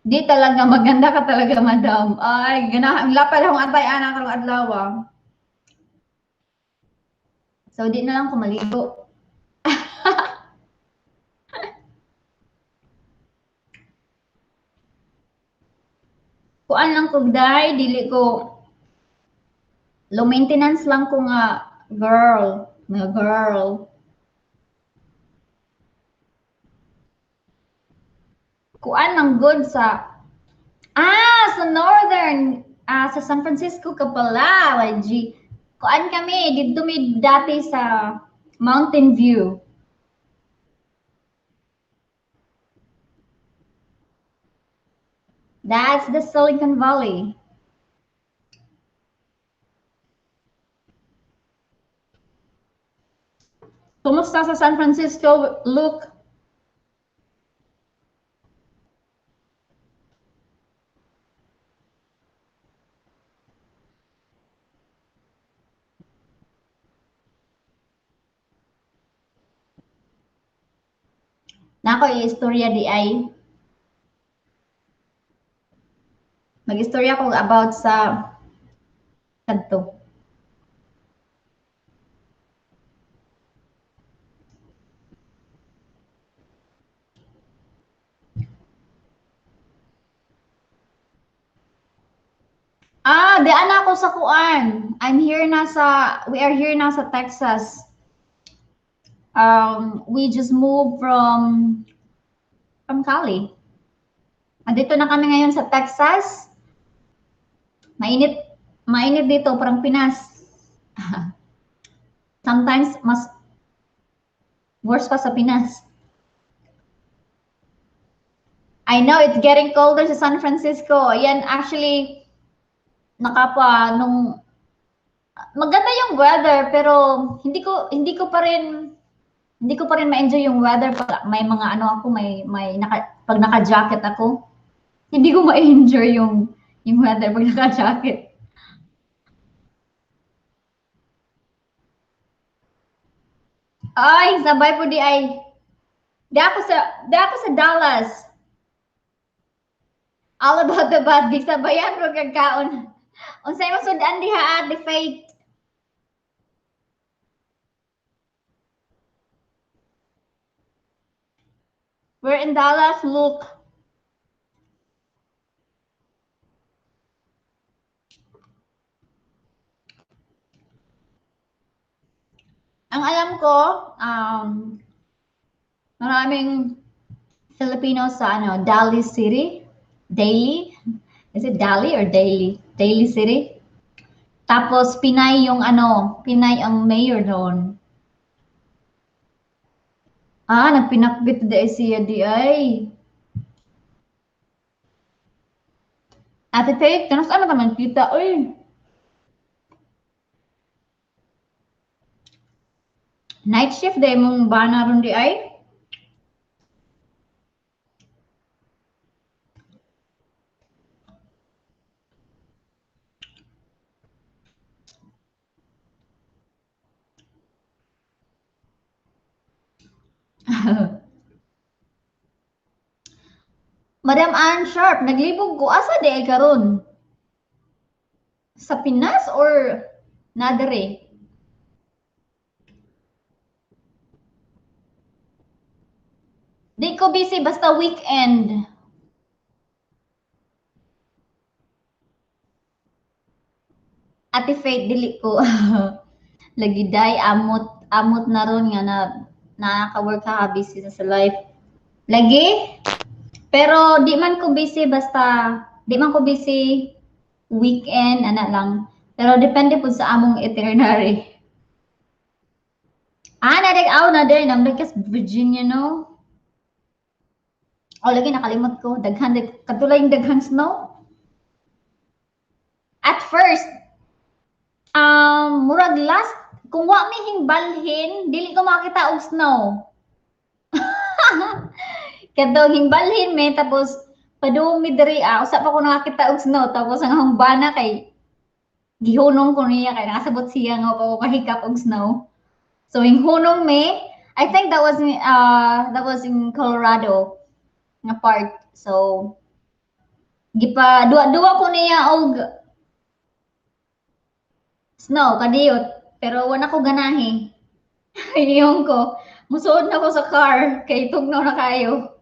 Di talaga maganda ka talaga, madam. Ay, ganahan lapad akong antay ana karong adlaw. So di na lang ko maligo. Kuan lang ko day, dili ko low maintenance lang ko nga girl, Kuan lang good sa sa northern, sa San Francisco ka pala, YG. Kuan kami didto mi dati sa Mountain View. That's the Silicon Valley. Kumusta sa San Francisco, Luke? Nako istorya di ay. Mag-istorya ko about sa kadto. Ah, di ana ako sa kuan. I'm here na sa, we are here na sa Texas. We just moved from Cali. Andito na kami ngayon sa Texas. Mainit, mainit dito, parang Pinas. Sometimes, mas worse pa sa Pinas. I know, it's getting colder sa San Francisco. Yan, actually, nakapa nung maganda yung weather pero hindi ko pa rin ma-enjoy yung weather pag may mga ano ako may naka, pag naka-jacket ako. Hindi ko ma-enjoy yung weather pag naka-jacket. Ay, sabay po di ay. Di ako sa Dallas. All about the bad, di sabayan ro kag kaon. Unsay masud-an diha, Ate Faith? We're in Dallas, Luke. Ang alam ko, maraming Filipino sa ano, Daly City. Daly? Is it Daly or Daly? Daly City? Tapos Pinay yung ano, Pinay ang mayor doon. Ah, nagpinakbit di siya di ay. Ate Faith, kanus ano naman kita, oy. Night shift day mong bana ron di ay? Madam Ann Sharp, naglibog ko. Asa di ay karon? Sa Pinas or nadere? Di ko busy basta weekend. Ate Faith, dili ko. Lagi day, amot, amot na ron nga na nakaka-work ka, busy na sa life. Lagi? Pero di man ko busy basta, di man ko busy weekend, ana lang. Pero depende po sa among itinerary. Ah, nadag aw na din, ang kas Virginia, no? Oh, lagi nakalimot ko. Daghan, katulay yung daghan snow. At first, murag last, kung wa mi hingbalhin, dili ko makita og snow. Kadto hingbalhin me, tapos padung mi diri, usa pa ko nakakita og snow, tapos ang akong bana kay gihunong ko niya kay nakasabot siya nga pa ko kahikap og snow. So hinghunong me, I think that was in Colorado nga part. So gipa duwa-duwa ko niya og snow kadiyot, pero wala ko ganahi. Ingon ko, musuod na ko sa car kay tugnaw na kayo.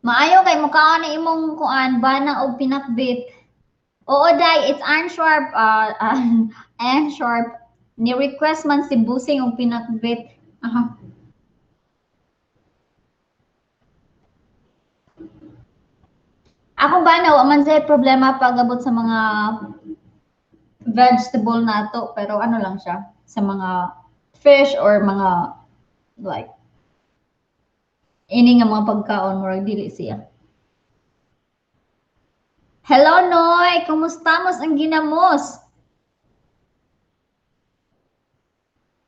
Maayo kay mukaon ni imong kuan bana og pinakbit. Oo day, it's Ann Sharp, Ann Sharp ni request man si Busing og pinakbit. Aha. Ako ba na wa man say problema pag-abot sa mga vegetable nato, pero ano lang siya sa mga fish or mga like ini nga mga pagkaon, murag dili siya. Hello, Noy! Kumusta mos ang ginamos?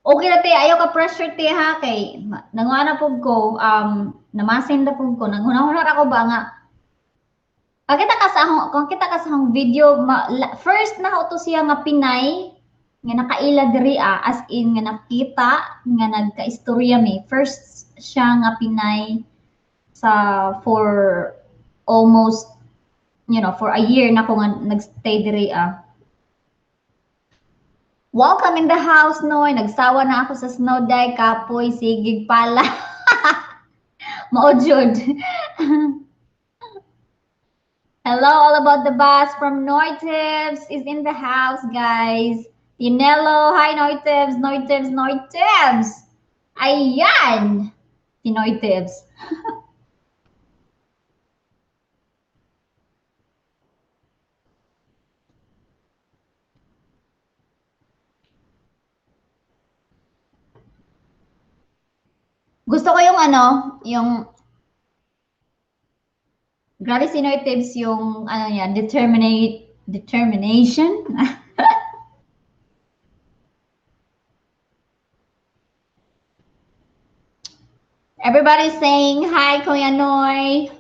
Okay na, te. Ayaw ka pressure, te, ha? Kay, nanguha na po ko, namasin na po ko. Nanghuna-huna ako ba nga? Kung kita ka sa akong video, first na ako to siya nga Pinay, nga nakaila diri, as in, nga nakita, nga nagka-istorya mi. First siya nga Pinay sa for almost, for a year na ko nga nagstay diri, ah. Welcome in the house, Noy. Nagsawa na ako sa snow day, kapoy, sigig pala. Mao jud. Hello, all about the bus from Noy Tips is in the house, guys. Tinelo, hi Noy Tips, Noy Tips, Noy Tips. Ayan, si Noy Tips. Gusto ko yung ano, yung grabe si Noy Tips yung ano niya, determination. Everybody's saying hi, Kuya Noy.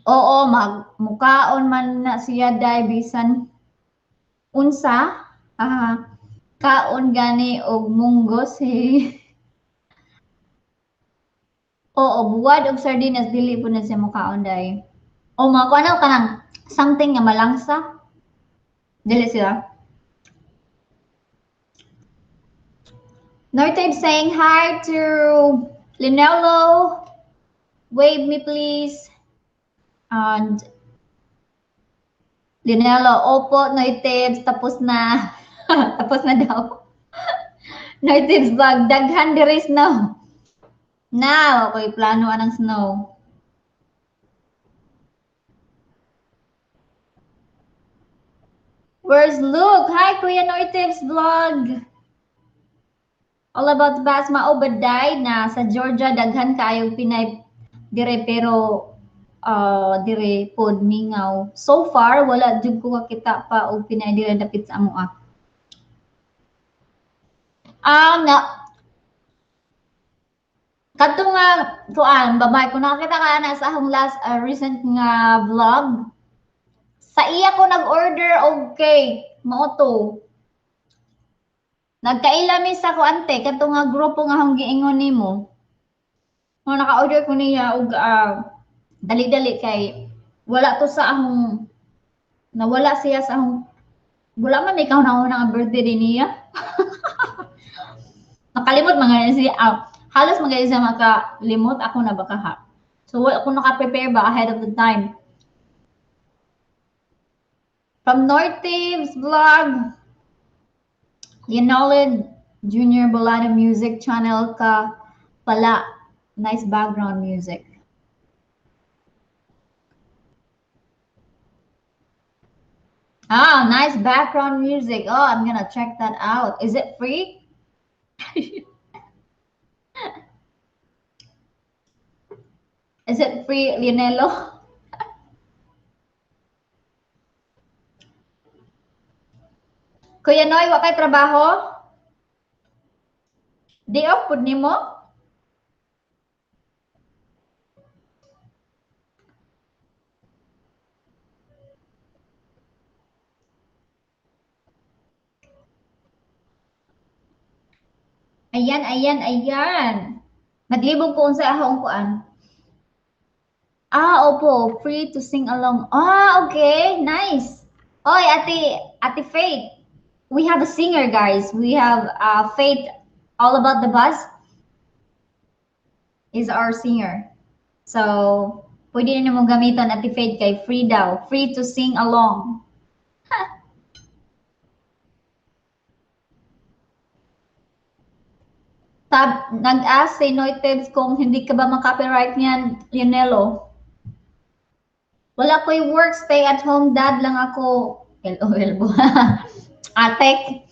Oo, magmukaon man na siya day bisan unsa. Aha. Kaon gani og munggos eh. Oo, buwad og sardinas dili po na siya mukaon day. O mga kuan kanang something nga malangsa. Dili sila. Noy Tips saying hi to Linello. Wave me please. And Linello, opo, Noy Tips, tapos na. Tapos na daw. Noy Tips vlog, daghan diri snow. Now, ako'y plano anang snow. Where's Luke? Hi, Kuya Noy Tips vlog. All about bus, mao ba day na sa Georgia daghan kaayong Pinay dire pero dire pod mingaw. So far wala jud ko kakita pa og Pinay dire dapit sa amoa. Na kadto nga kuan babae ko nakakita ka na sa akong last recent nga vlog. Sa iya ko nag-order og cake, mao to. Nagkaila mi sa kuante kadto nga grupo nga akong giingon nimo. Mo naka-order ko niya og dali-dali kay wala to sa akong nawala siya sa akong wala man ikaw na nga birthday din niya. Nakalimot mga siya. Halos mga siya makalimot ako na baka ha. So wala ko naka-prepare ba ahead of the time. From Noy Tips vlog, Leonard Junior Bolano Music Channel ka pala. Nice background music. Ah, nice background music. Oh, I'm gonna check that out. Is it free? Is it free, Leonello? Kuya Noy, wa kay trabaho? Day off pud nimo? Ayan, ayan, ayan. Naglibog ko unsa akong kuan. Ah, opo, free to sing along. Ah, okay, nice. Oy, Ate Faith. We have a singer, guys. We have Faith, All About the Buzz, is our singer. So, pwede na mong gamiton, Ate Faith, kay free daw. Free to sing along. Tab, nag-ask si Noy Tips kung hindi ka ba makopyright niyan, Leonello. Wala ko'y work, stay at home dad lang ako. LOL po. Atek.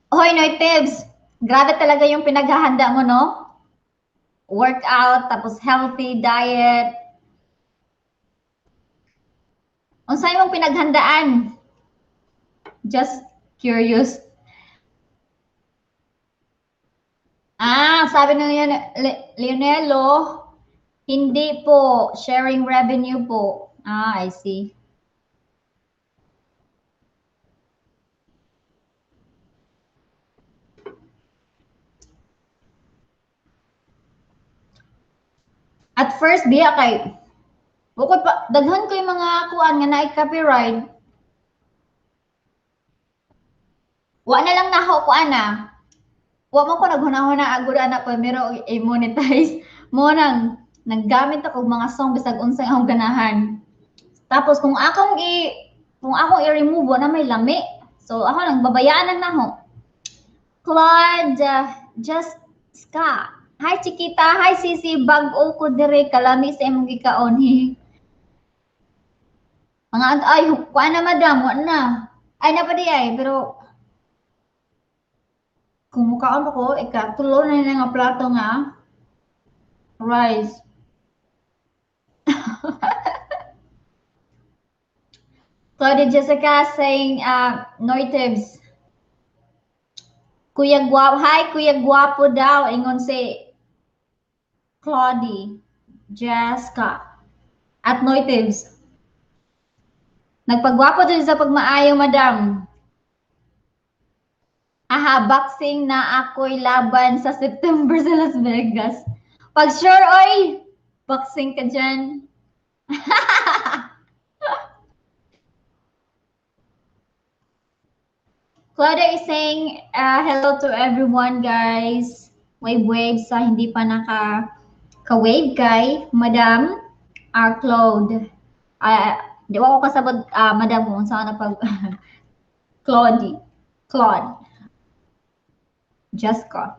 Hoy, Noy Tips. Grabe talaga yung pinaghahanda mo, no? Workout, tapos healthy diet. Unsay imong pinaghandaan? Just curious. Ah, sabi ng Leonelo, hindi po, sharing revenue po. Ah, I see. At first, biya kay bukod pa, daghan ko yung mga kuan nga naay copyright. Wa na lang naho kuan na. Wa man ko naghuna-huna agud ana pa mero i-monetize. Mo nang naggamit ako og mga song bisag unsay akong ganahan. Tapos kung akong i-remove wa na may lami. So ako nang babayaan lang naho. Claude just ska. Hi Chiquita, hi Sisi, bag-o ko dire kalami sa imong gikaon. Mga ay kuan na madam, wa na. Ay na pa di ay, pero kung mukaon pa ko, ikatulo na nila nga plato nga rice. Claudia Jessica saying Noitibs. Kuya Guapo, hi Kuya Guapo daw, ingon si Claudie Jessica at Noitibs. Nagpagwapo din sa pagmaayo, madam. Aha, boxing na ako'y laban sa September sa Las Vegas. Pag sure, oy, boxing ka dyan. Claudia is saying hello to everyone, guys. Wave, wave sa hindi pa naka-wave kay Madam Claude. Di ba ako kasabot, Madam, kung saan na pag Claudie. Claude. Jessica.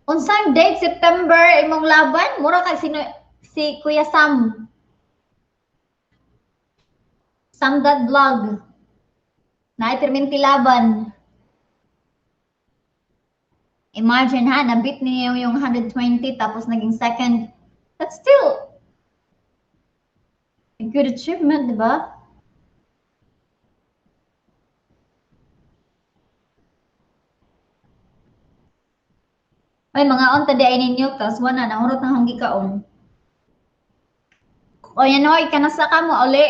Unsang date September imong laban? Mura kay si Kuya Sam. Sam dot vlog. Naay perminti laban. Imagine ha, nabit niyo yung 120 tapos naging second. That's still a good achievement, di ba? Ay, mga onta di ay ninyo, tas wala, nahurot na hanggi kaon. O yan oy, kanasa ka mo, uli.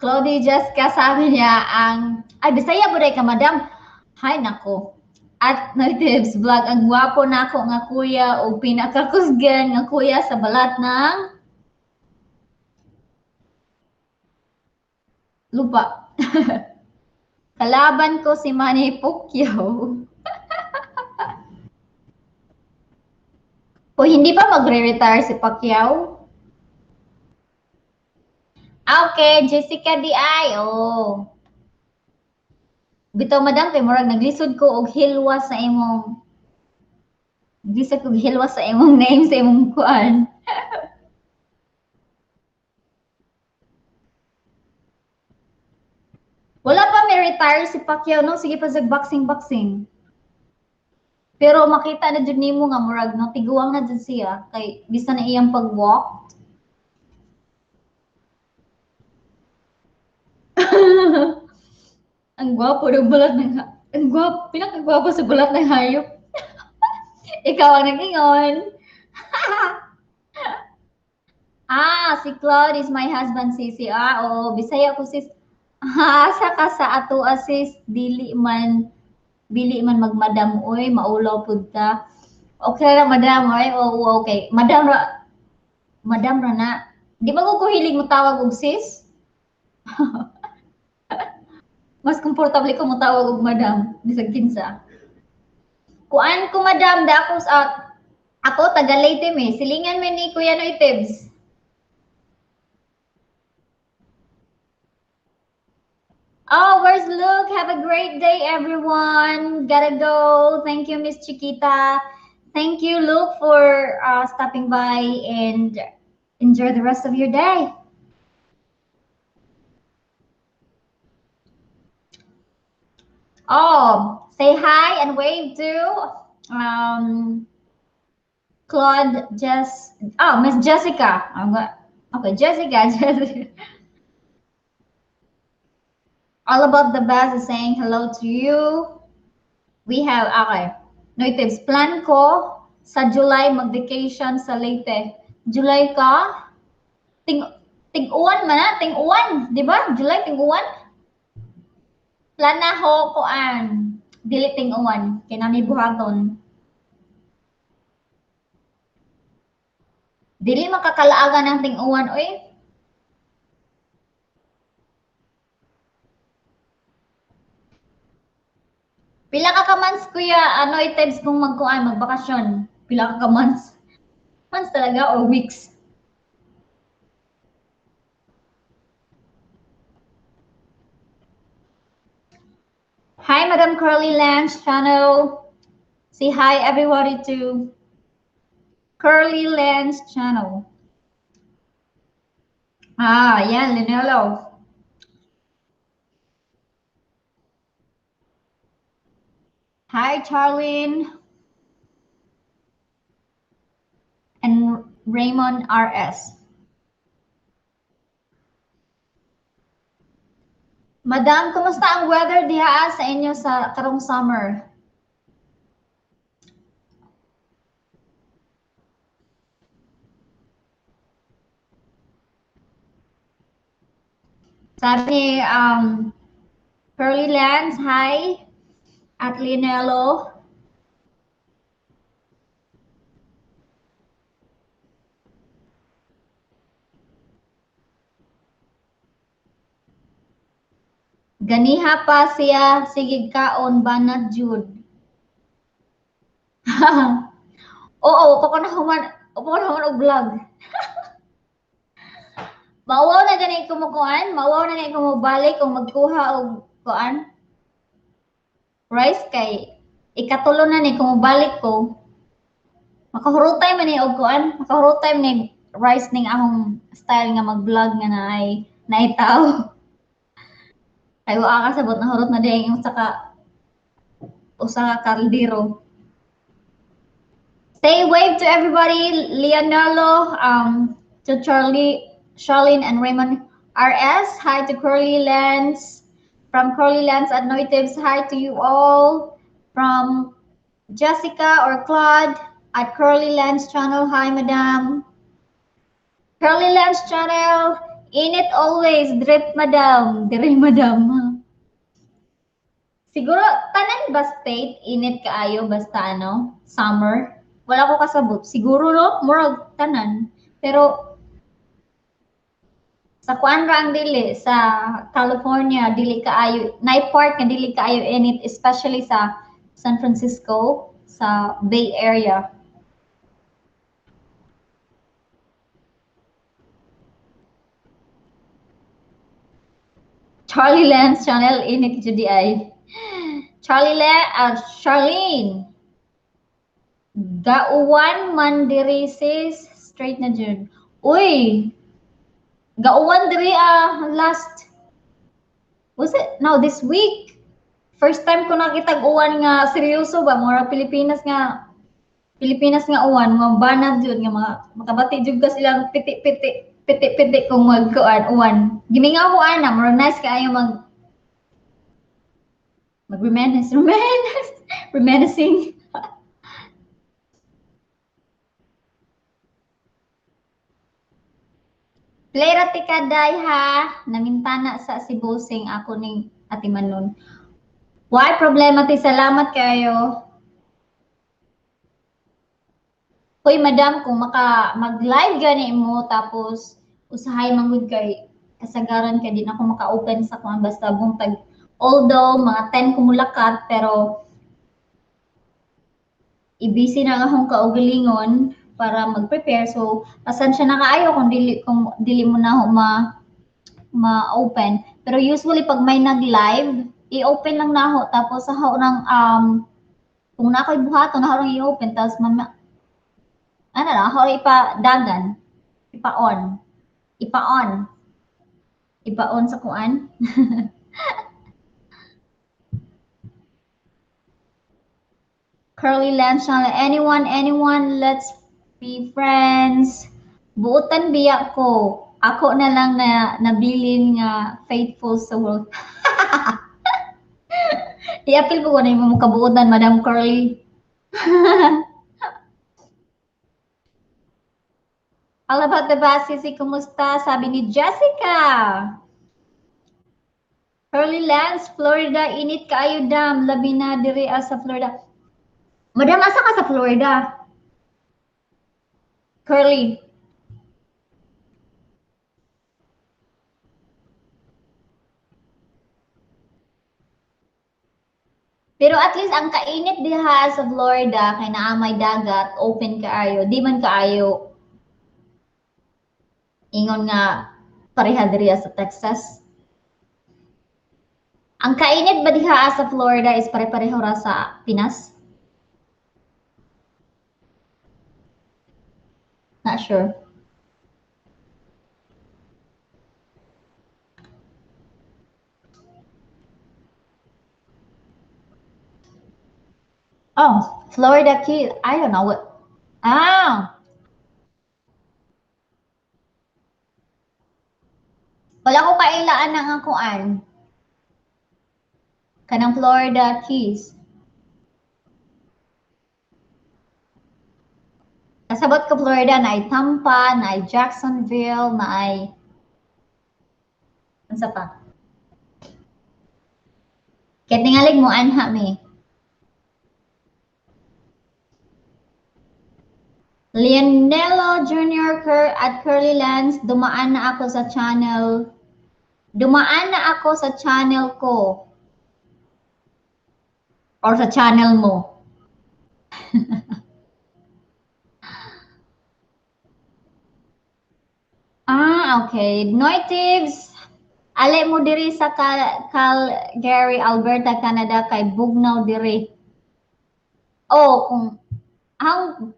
Claudie Jessica, sabi niya, ang, ay, Bisaya mo ka, madam. Hay, nako. At Noitibs Vlog, ang gwapo na ako nga kuya o pinakakusgan nga kuya sa balat ng lupa. Kalaban ko si Manny Pacquiao. O hindi pa magre-retire si Pacquiao? Okay, Jessica D.I. Oh. Bitaw madam kay murag naglisod ko og hilwa sa imong naglisod ko og hilwa sa imong name sa imong kuan. Wala pa may retire si Pacquiao no, sige pa sa boxing boxing. Pero makita na jud nimo nga murag no tiguang na jud siya kay bisan na iyang pag-walk. Ang gwapo ng balat ng ang gwapo, pinakagwapo sa balat ng hayop. Ikaw ang nag-ingon. Ah, si Claude is my husband, sisi. Ah, oo, Bisaya ko sis. Asa ka sa ato sis, dili man magmadam oy, maulaw pud ta. Okay ra madam oy, oo, okay. Madam ra na. Di ba ko hilig mo tawag og sis? Mas komportable ko motawag og madam bisag kinsa. Kuan ko madam da ako sa ako taga Leyte me, silingan man ni Kuya Noitibs. Oh, where's Luke? Have a great day, everyone. Gotta go. Thank you, Miss Chiquita. Thank you, Luke, for stopping by and Enjoy the rest of your day. Oh, say hi and wave to Claude, Jess, oh, Miss Jessica. I'm going, okay, Jessica, Jessica. All About the Best is saying hello to you. We have, okay, Noitibs, plan ko sa July mag-vacation sa Leyte. July ka? Ting-uwan man na, ting-uwan, di ba? July, ting-uwan? Plan na ho, kuan. Dili ting-uwan, kay nami buhaton. Dili makakalaagan ang ting-uwan, oy. Pila ka months, kuya, ano items kung magkuan, magbakasyon? Pila ka months? Months talaga or weeks? Hi, Madam Curly Lance channel. Say hi everybody to Curly Lance channel. Ah, yan, Linelo. Hi, Charlene and Raymond RS. Madam, kumusta ang weather diha sa inyo sa karong summer? Sabi ni Curly Lance, hi. At Linelo. Ganiha pa siya, sige kaon, banat jud. Oo, upo ko na human og vlog. Mauwaw na gani kumukuan, mauwaw na gani kumubalik kung magkuha og kuan. Rice kay ikatulo na ni kumubalik ko. Makahurotay man ni og kuan, makahurotay man ni rice ning akong style nga mag-vlog nga naay naitaw. Kay wa ka sabot nahurot na diay ang usa ka kaldero. Say wave to everybody, Leonardo, to Charlie, Charlene and Raymond RS. Hi to Curly Lance. From Curly Lance at Noitibs, hi to you all. From Jessica or Claude at Curly Lance channel, hi madam. Curly Lance channel, in it always, drip madam, dire madam. Siguro, tanan ba state, init kaayo, basta ano, summer? Wala ko kasabot. Siguro no, murag tanan. Pero, sa kuan ra ang dili, sa California, dili kaayo, naay part nga dili kaayo init, especially sa San Francisco, sa Bay Area. Charlie Lance channel, init jud di ay. Charlie Charlene. Gauwan man diri sis, straight na jud. Uy. Gauwan diri last, was it? No, this week. First time ko nakita uwan nga seryoso ba, mura Pilipinas nga uwan, mga banat jud nga mga makabati jud ka silang piti-piti piti-piti kung magkuan uwan. Gimingaw ko ana, mura nice kaayo mag reminisce, reminiscing. Play ra tika day ha, namintana sa si Bosing ako ning Ate Manon. Why problema ti, salamat kayo. Hoy madam, kung maka mag-live gani mo tapos usahay manggod kay kasagaran kay di na ako maka-open sa kuan basta buntag. Although mga 10 kumulakat pero i-busy na akong kaugalingon para mag-prepare. So pasensya na kaayo kung dili mo na ma-open. Pero usually pag may nag-live, i-open lang na ako tapos sa ng kung na ako'y buhaton na ako i-open tapos ano na ako ipadagan, Ipa-on. Ipa-on. Ipa-on sa kuan. Curly Lance channel. Anyone, anyone, let's be friends. Buotan biya ko. Ako na lang na nabilin nga faithful sa world. I-appeal po ko na yung kabuotan, Madam Curly. All about the bass, Sisi, kumusta? Sabi ni Jessica. Curly Lance, Florida, init kaayo dam. Labi na diri sa Florida. Madam, asa ka sa Florida? Curly. Pero at least ang kainit diha sa Florida kay naa may dagat, open kaayo, di man kaayo ingon nga pareha diri sa Texas. Ang kainit ba diha sa Florida is pare-pareho ra sa Pinas? Not sure. Oh, Florida Key. I don't know what. Ah. Wala ko kailaan ng akuan. Kanang Florida Keys. Kasabot ko Florida na ay Tampa, na ay Jacksonville, na ay unsa pa? Kaya tingalig mo anha mi. Leonello Jr. Kerr at Curly Lance, dumaan na ako sa channel. Dumaan na ako sa channel ko. Or sa channel mo. Ah, okay. Noitives, ali mo diri sa Calgary, Alberta, Canada, kay bugnaw diri. Oh, kung ang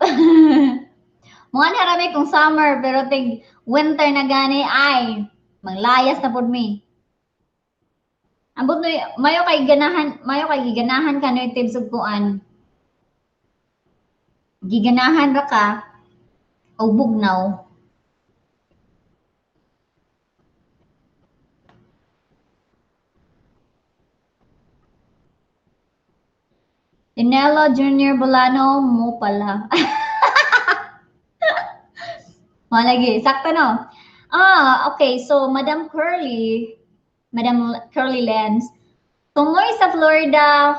mga narami kung summer pero tig winter na gani ay manglayas na pud mi. Ambot no mayo kay ganahan, mayo kay giganahan ka Noitives ug kuan. Giganahan ra ka og bugnaw. Dinelo Junior Bolano mo pala. Malagi, sakto no? Ah, okay. So, Madam Curly Lance, tungoy sa Florida,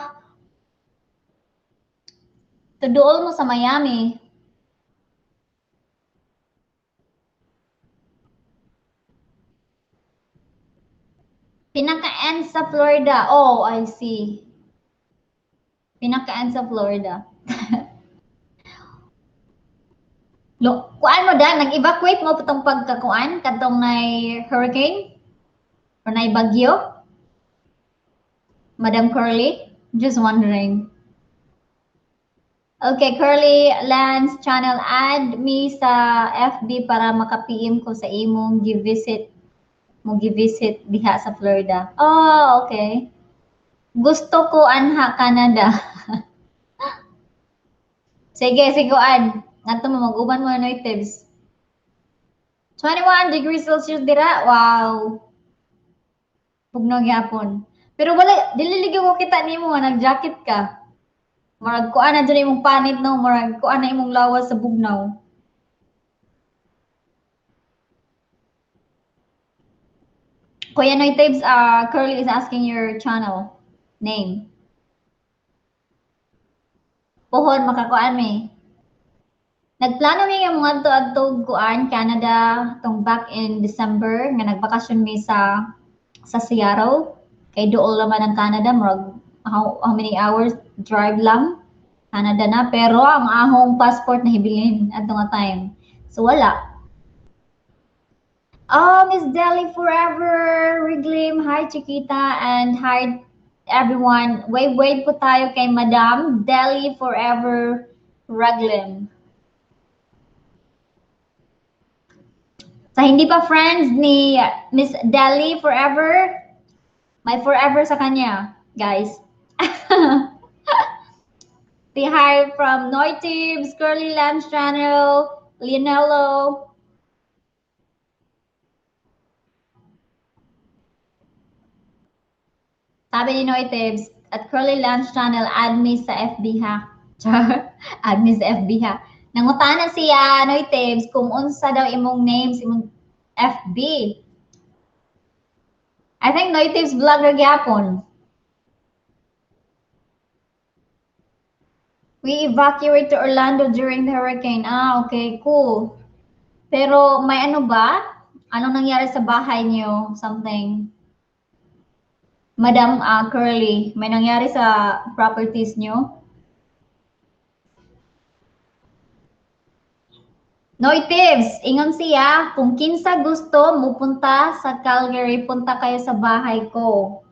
tuduol mo sa Miami. Pinaka-end sa Florida. Oh, I see. Pinaka-end sa Florida. Lo, kuan mo da, nag-evacuate mo patong pagkakuan kadtong nay hurricane or nay bagyo? Madam Curly, just wondering. Okay, Curly Lance channel, add me sa FB para maka-PM ko sa imong gi-visit mo gi-visit diha sa Florida. Oh, okay. Gusto ko anha Canada. Sige, sige an. Ngadto mo mag-uban mo na tips. 21 degrees Celsius dira. Wow. Pugno gyapon. Pero wala dili ligi ko kita nimo nga nag-jacket ka. Murag kuan na jud imong panit no, murag kuan na imong lawas sa bugnaw. Kuya Noy Tips, Curly is asking your channel name. Pohon makakuan mi. Nagplano mi nga mga adto kuan Canada tong back in December nga nagbakasyon mi sa Seattle. Kay dool naman ang Canada, murag how many hours drive lang Canada na, pero ang ahong passport na hibilin adto nga time. So wala. Oh, Miss Deli Forever, Riglim, hi Chiquita, and hi everyone. Wait, wait po tayo kay Madam Deli Forever Raglim. Sa hindi pa friends ni Miss Deli Forever, may forever sa kanya, guys. Say hi from Noy Tibbs, Curly Lambs Channel, Leonello. Sabi ni Noy Tibbs, at Curly Lambs Channel, add me sa FB ha. Add me sa FB ha. Nangutana siya, Noy Tibbs, kung unsa daw imong name sa imong FB. I think Noy Tibbs vlogger gyapon. We evacuate to Orlando during the hurricane. Ah, okay, cool. Pero may ano ba? Anong nangyari sa bahay niyo? Something. Madam Curly, may nangyari sa properties niyo? Noy Tibbs, ingon siya, kung kinsa gusto mupunta sa Calgary, punta kayo sa bahay ko.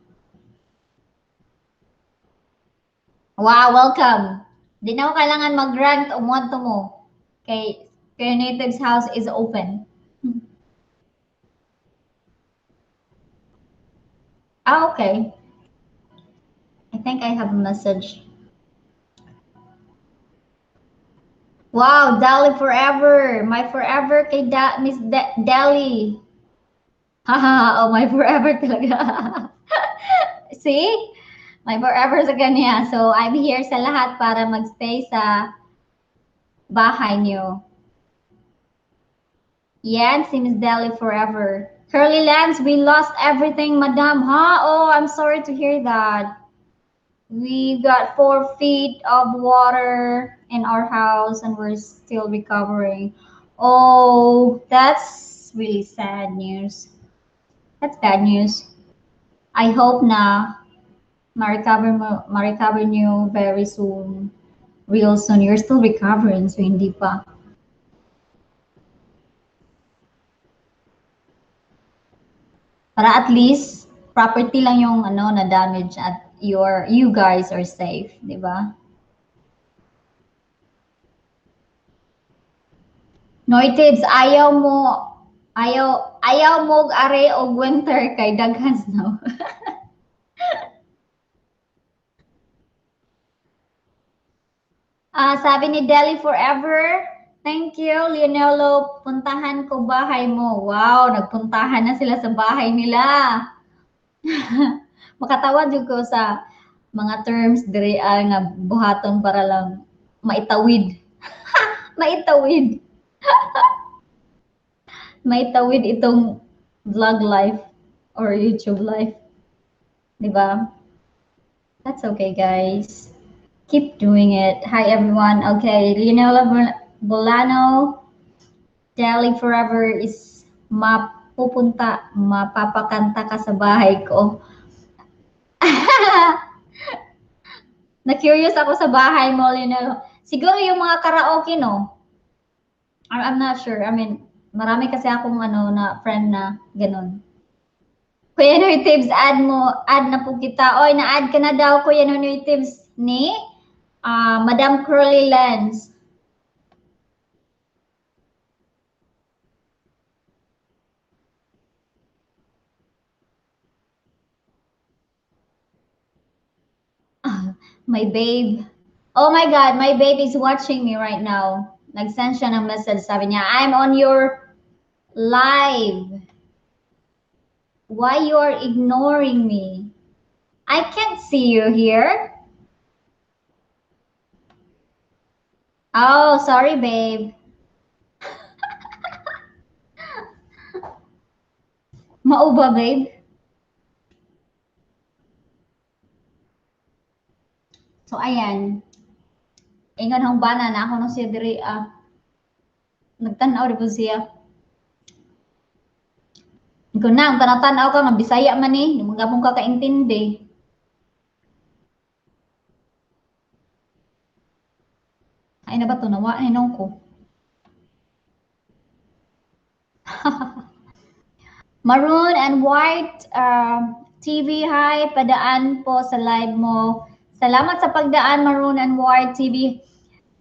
Wow, welcome. Di na ako kailangan mag-rent o muadto mo. Kay Noy Tibbs house is open. Ah, okay. I think I have a message. Wow, Dali forever. My forever kay Miss Dali. Haha, oh, my forever talaga. See? My forever sa kanya. So, I'm here sa lahat para magstay sa bahay niyo. Yan, si Miss Dali forever. Curly Lance, we lost everything, madam. Huh? Oh, I'm sorry to hear that. We got 4 feet of water in our house and we're still recovering. Oh, that's really sad news. That's bad news. I hope na ma-recover niyo very soon. Real soon. You're still recovering, so hindi pa. Para at least property lang yung ano na damage at you guys are safe, di ba? Noy Tibbs, ayaw mo are og winter kay daghan snow. Sabi ni Deli Forever, thank you, Leonello. Puntahan ko bahay mo. Wow, nagpuntahan na sila sa bahay nila. Makatawa jud ko sa mga terms diri nga buhaton para lang maitawid. Maitawid. Maitawid itong vlog life or YouTube life. Diba? That's okay, guys. Keep doing it. Hi, everyone. Okay, Leonela Bolano, Deli Forever is mapupunta, mapapakanta ka sa bahay ko. Na-curious ako sa bahay mo, Leonela. Siguro yung mga karaoke, no? I'm not sure. I mean, marami kasi akong ano na friend na ganun. Kuya Noy Tibbs, add mo, add na po kita. Oy, na-add ka na daw, Kuya Noy Tibbs ni Madam Curly Lens. My babe. Oh my God, my babe is watching me right now. Nag-send siya ng message. Sabi niya, I'm on your live. Why you are ignoring me? I can't see you here. Oh, sorry, babe. Mauba, babe. So, ayan. Ingon hong bana na ako nung siya diri, nagtan-aw rin po siya. Ikaw na, ang tanaw-tanaw ka, nga Bisaya man eh. Hindi mo gapong kakaintindi. Ay na ba ito? Nawa, ninong ko. Maroon and white TV, hi. Padaan po sa live mo. Salamat sa pagdaan, Maroon and White TV.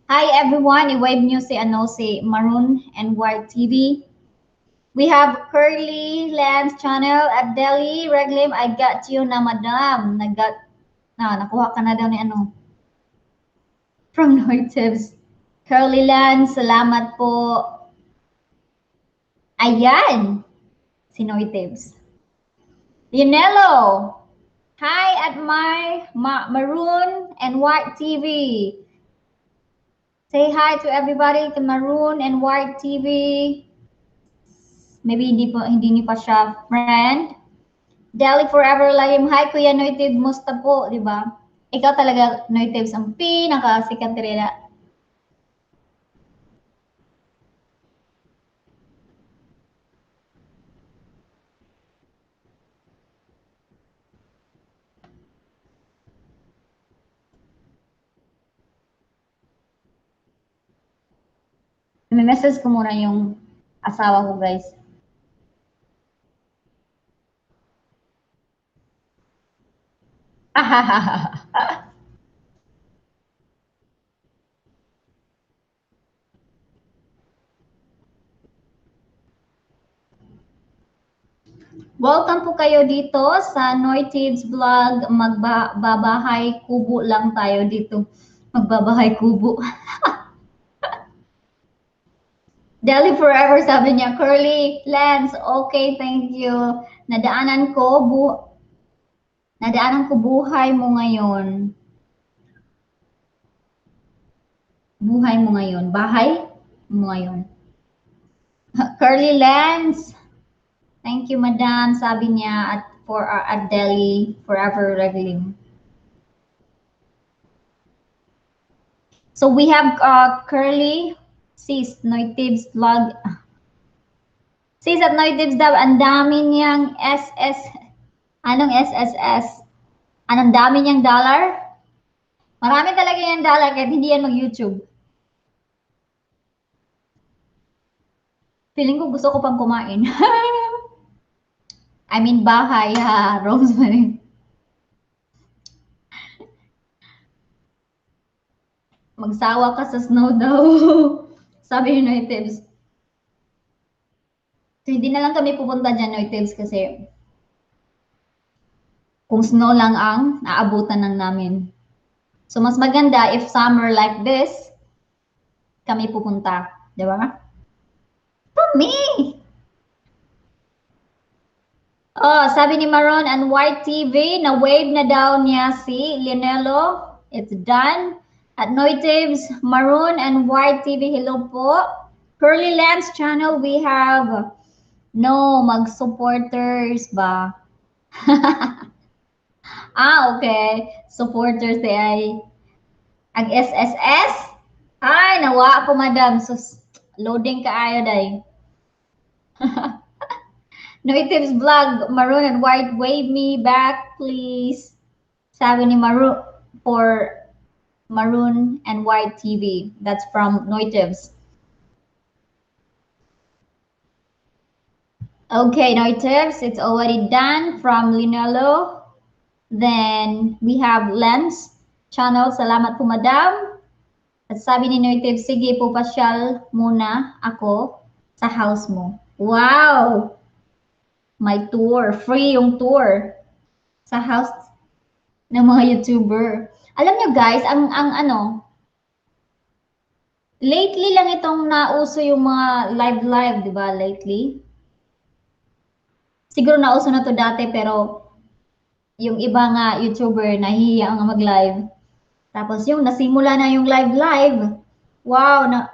Hi everyone, i-wave nyo si, ano, si Maroon and White TV. We have Curly Lens Channel at Delhi. Reglim, I got you na, madam. Nagot, na, nakuha ka na daw ni ano. From Noy Tips. Curly Lens, salamat po. Ayan. Si Noy Tips. Lionello. Hi at my Maroon and White TV. Say hi to everybody to Maroon and White TV. Maybe hindi niyo pa siya friend. Delhi Forever Layim. Hi Kuya Noy Tips, musta po, di ba? Ikaw talaga, Noy Tips, ang pinakasikat rin. May message ko muna yung asawa ko, guys. Welcome po kayo dito sa Noy Tips Vlog. Magbabahay kubo lang tayo dito. Magbabahay kubo. Delhi Forever, sabi niya. Curly Lens, okay, thank you. Nadaanan ko buhay mo ngayon. Buhay mo ngayon. Bahay mo ngayon. Curly Lens. Thank you, madam. Sabi niya at for at Delhi Forever Regling. So we have Curly Sis Noy Tips Vlog. Sis at Noy Tips daw, ang dami niyang SS. Anong SSS? Anong dami niyang dollar? Marami talaga niyang dollar kahit hindi yan mag-YouTube. Feeling ko gusto ko pang kumain. I mean, bahay ha. Rosemary. Magsawa ka sa snow daw. Sabi ni Noy Tips. So, hindi na lang kami pupunta dyan, Noy Tips, kasi kung snow lang ang aabutan lang namin. So, mas maganda if summer like this, kami pupunta. Di ba? Kami! Oh, sabi ni Maroon and White TV, na-wave na daw niya si Lionello. It's done. At Noy Tips, Maroon and White TV, hello po. Curly Lens Channel, we have no mag-supporters ba? Ah, okay. Supporters di ay ang SSS. Ay, nawa ko, madam. Sus, loading ka ayo day. Noy Tips Vlog, Maroon and White, wave me back, please. Sabi ni Maroon for Maroon and White TV. That's from Noy Tips. Okay, Noy Tips, it's already done from Linolo. Then we have Lens Channel. Salamat po, madam. At sabi ni Noy Tips, sige po, pasyal muna ako sa house mo. Wow! May tour. Free yung tour sa house ng mga YouTuber. Alam nyo guys, ang ano, lately lang itong nauso yung mga live-live, di ba? Lately. Siguro nauso na to dati, pero yung iba nga YouTuber nahihiya nga mag-live. Tapos yung nasimula na yung live-live. Wow, na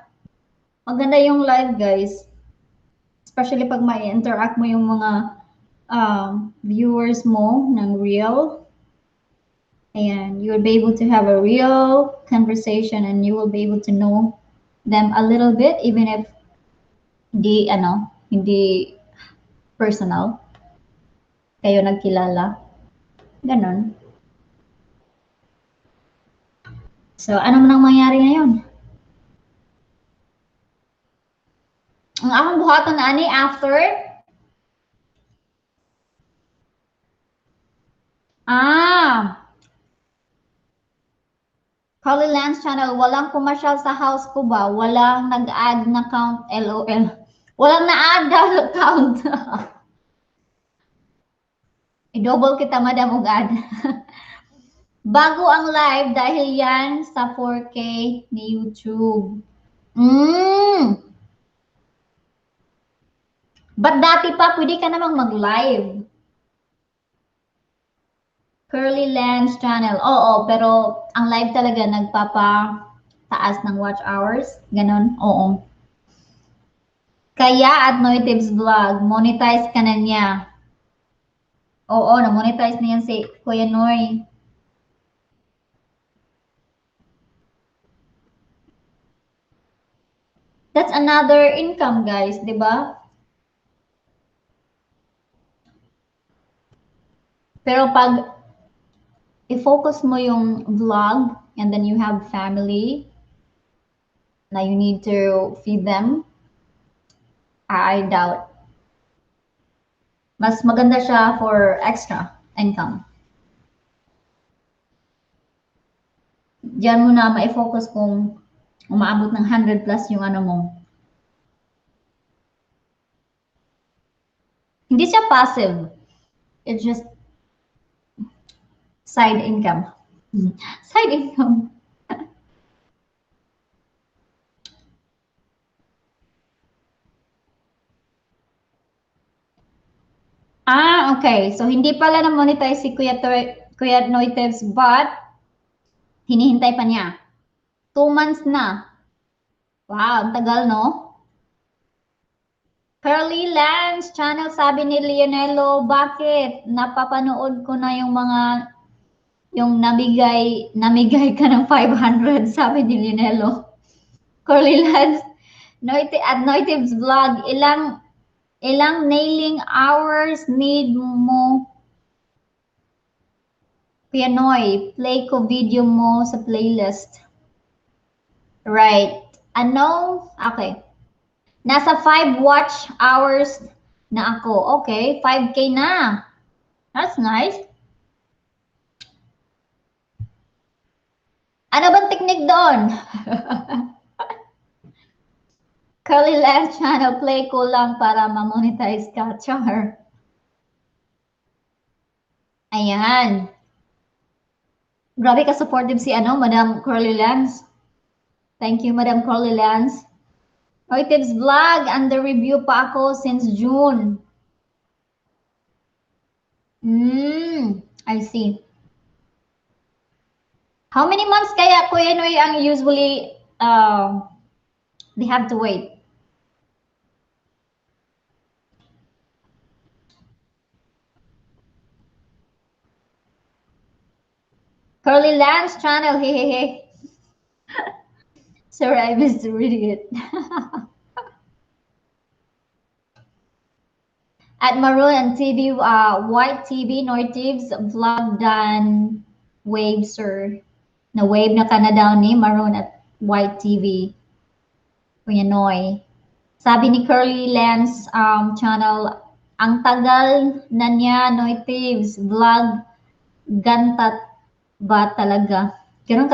maganda yung live, guys. Especially pag may interact mo yung mga viewers mo ng real. Ayan, you will be able to have a real conversation and you will be able to know them a little bit, even if hindi, ano, hindi personal kayo nagkilala. Ganon. So, ano man ang mangyari ngayon? Ang akong buhaton na ani after. Ah! Carly Lance Channel, walang pumasyal sa house ko ba? Walang nag-add na count, LOL. Walang na-add daw sa count. I-double kita, madam, og add. Bago ang live dahil yan sa 4K ni YouTube. But dati pa, pwede ka namang mag-live. Curly Lens Channel. Oo, pero ang live talaga nagpapataas ng watch hours. Ganon, oo. Kaya at Noy Tips Vlog, monetize ka na niya. Oo, na-monetize na yan si Kuya Noy. That's another income, guys, di ba? Pero pag i-focus mo yung vlog and then you have family na you need to feed them, I doubt. Mas maganda siya for extra income. Diyan mo na ma-focus kung umaabot ng 100 plus yung ano mo. Hindi siya passive. It's just side income. Side income. Ah, okay. So, hindi pala na-monetize si Kuya Noy Tips, but hinihintay pa niya. 2 months na. Wow, ang tagal, no? Curly Lance Channel, sabi ni Leonello, bakit? Napapanood ko na yung mga, yung namigay ka ng 500, sabi ni Leonello. Curly Lance, at Noy Tips Vlog, ilang nailing hours need mo? Kuya Noy, play ko video mo sa playlist. Right. Ano? Okay. Nasa 5 watch hours na ako. Okay, 5K na. That's nice. Ano bang technique doon? Curly Lens Channel, play ko lang para ma-monetize ka. Char. Ayan. Grabe ka supportive si ano, Madam Curly Lens. Thank you, Madam Curly Lens. Noy Tips Vlog, under review pa ako since June. I see. How many months kaya, Kuya Noy, ang usually they have to wait? Curly Lance Channel, hehehe. Sorry, I missed reading it. At Maroon and TV, White TV, Noy Tips Vlog done wave, sir. Na wave na ka na daw ni Maroon at White TV. Kuya Noy. Sabi ni Curly Lance Channel, ang tagal na niya, Noy Tips Vlog, gantat ba talaga? Ganon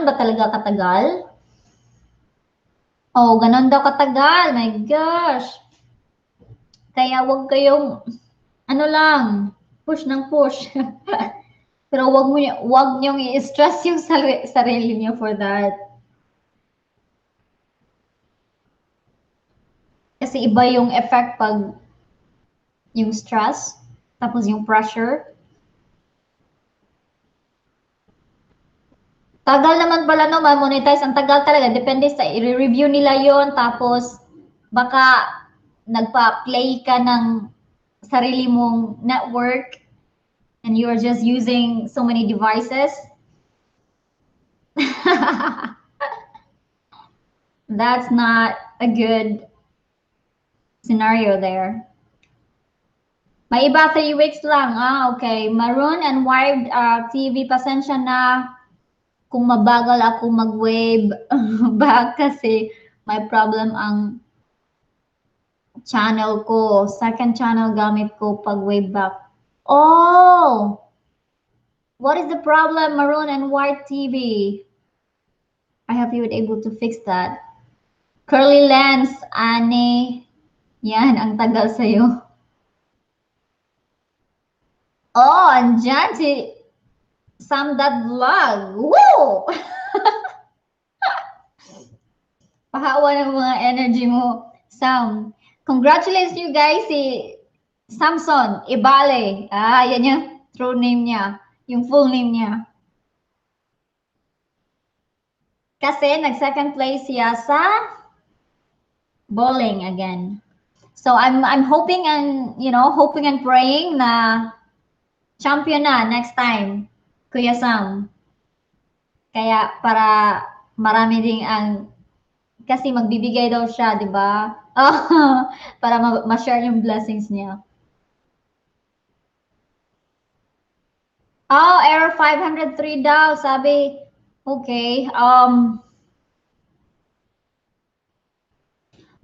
ba talaga katagal? Oh, ganon daw katagal. My gosh. Kaya wag kayong, ano lang, push ng push. Pero wag niyong i-stress yung sarili niyo for that. Kasi iba yung effect pag yung stress, tapos yung pressure. Tagal naman pala no, ma-monetize. Ang tagal talaga. Depende sa i-review nila yon. Tapos, baka nagpa-play ka ng sarili mong network and you are just using so many devices. That's not a good scenario there. May iba 3 weeks lang. Ah, okay. Maroon and Wired TV, pasensya na kung mabagal ako mag-wave back kasi may problem ang channel ko. Second channel gamit ko pag wave back. Oh! What is the problem, Maroon and White TV? I hope you would able to fix that. Curly Lens, Annie. Yan, ang tagal sa'yo. Oh, andyan si Sam That Vlog. Woo! Pahawa ng mga energy mo, Sam. Congratulations you guys, si Samson Ibale. Ah, yan yung true name niya. Yung full name niya. Kasi nag-second place siya sa bowling again. So I'm hoping and hoping and praying na champion na next time, Kuya Sam. Kaya para marami ding ang kasi magbibigay daw siya, 'di ba? Para ma-share yung blessings niya. Oh, error 503 daw, sabi. Okay.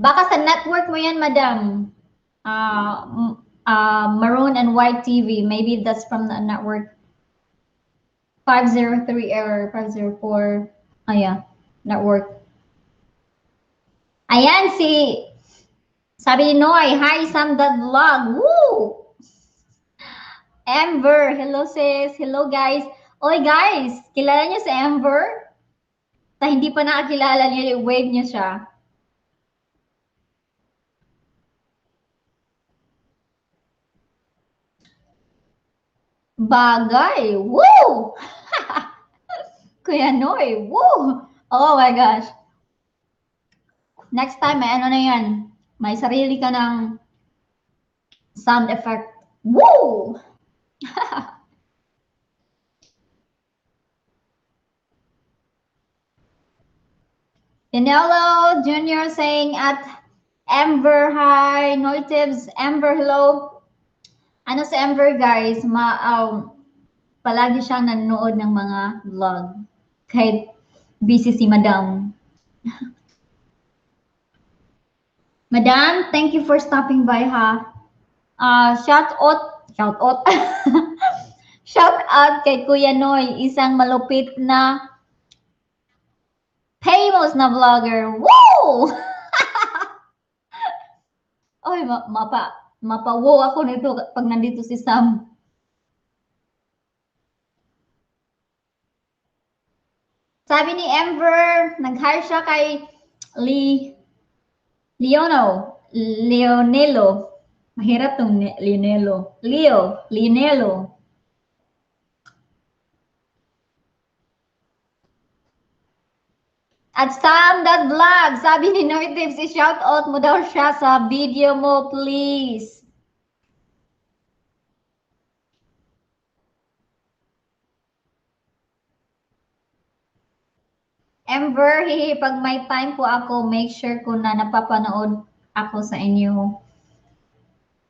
Baka sa network mo yan, madam. Maroon and White TV. Maybe that's from the network. 503 error, 504. Oh, yeah. Network. Ayan, si sabi ni Noy, hi Sam That Vlog. Woo! Amber, hello sis. Hello guys. Oy guys, kilala niyo si Amber? Sa hindi pa nakakilala niyo, wave niyo siya. Bagay. Woo! Kuya Noy, woo! Oh my gosh. Next time, may ano na yan. May sarili ka ng sound effect. Woo! Danilo Jr. saying at Amber, hi. Noitibs, Amber, hello. Ano si Amber, guys? Palagi siyang nanonood ng mga vlog. Kahit busy si Madam. Madam, thank you for stopping by, ha. Shout out, shout out. Shout out kay Kuya Noy, isang malupit na famous na vlogger. Woo! Oy, mapa-wow ako nito pag nandito si Sam. Sabi ni Amber, nag-hire siya kay Leonelo. Mahirap tong Leonelo. Leonelo. At Sam That Vlog, sabi ni Noy Tips, i-shout out mo daw siya sa video mo, please. Amber, hihi, pag may time po ako, make sure ko na napapanood ako sa inyo.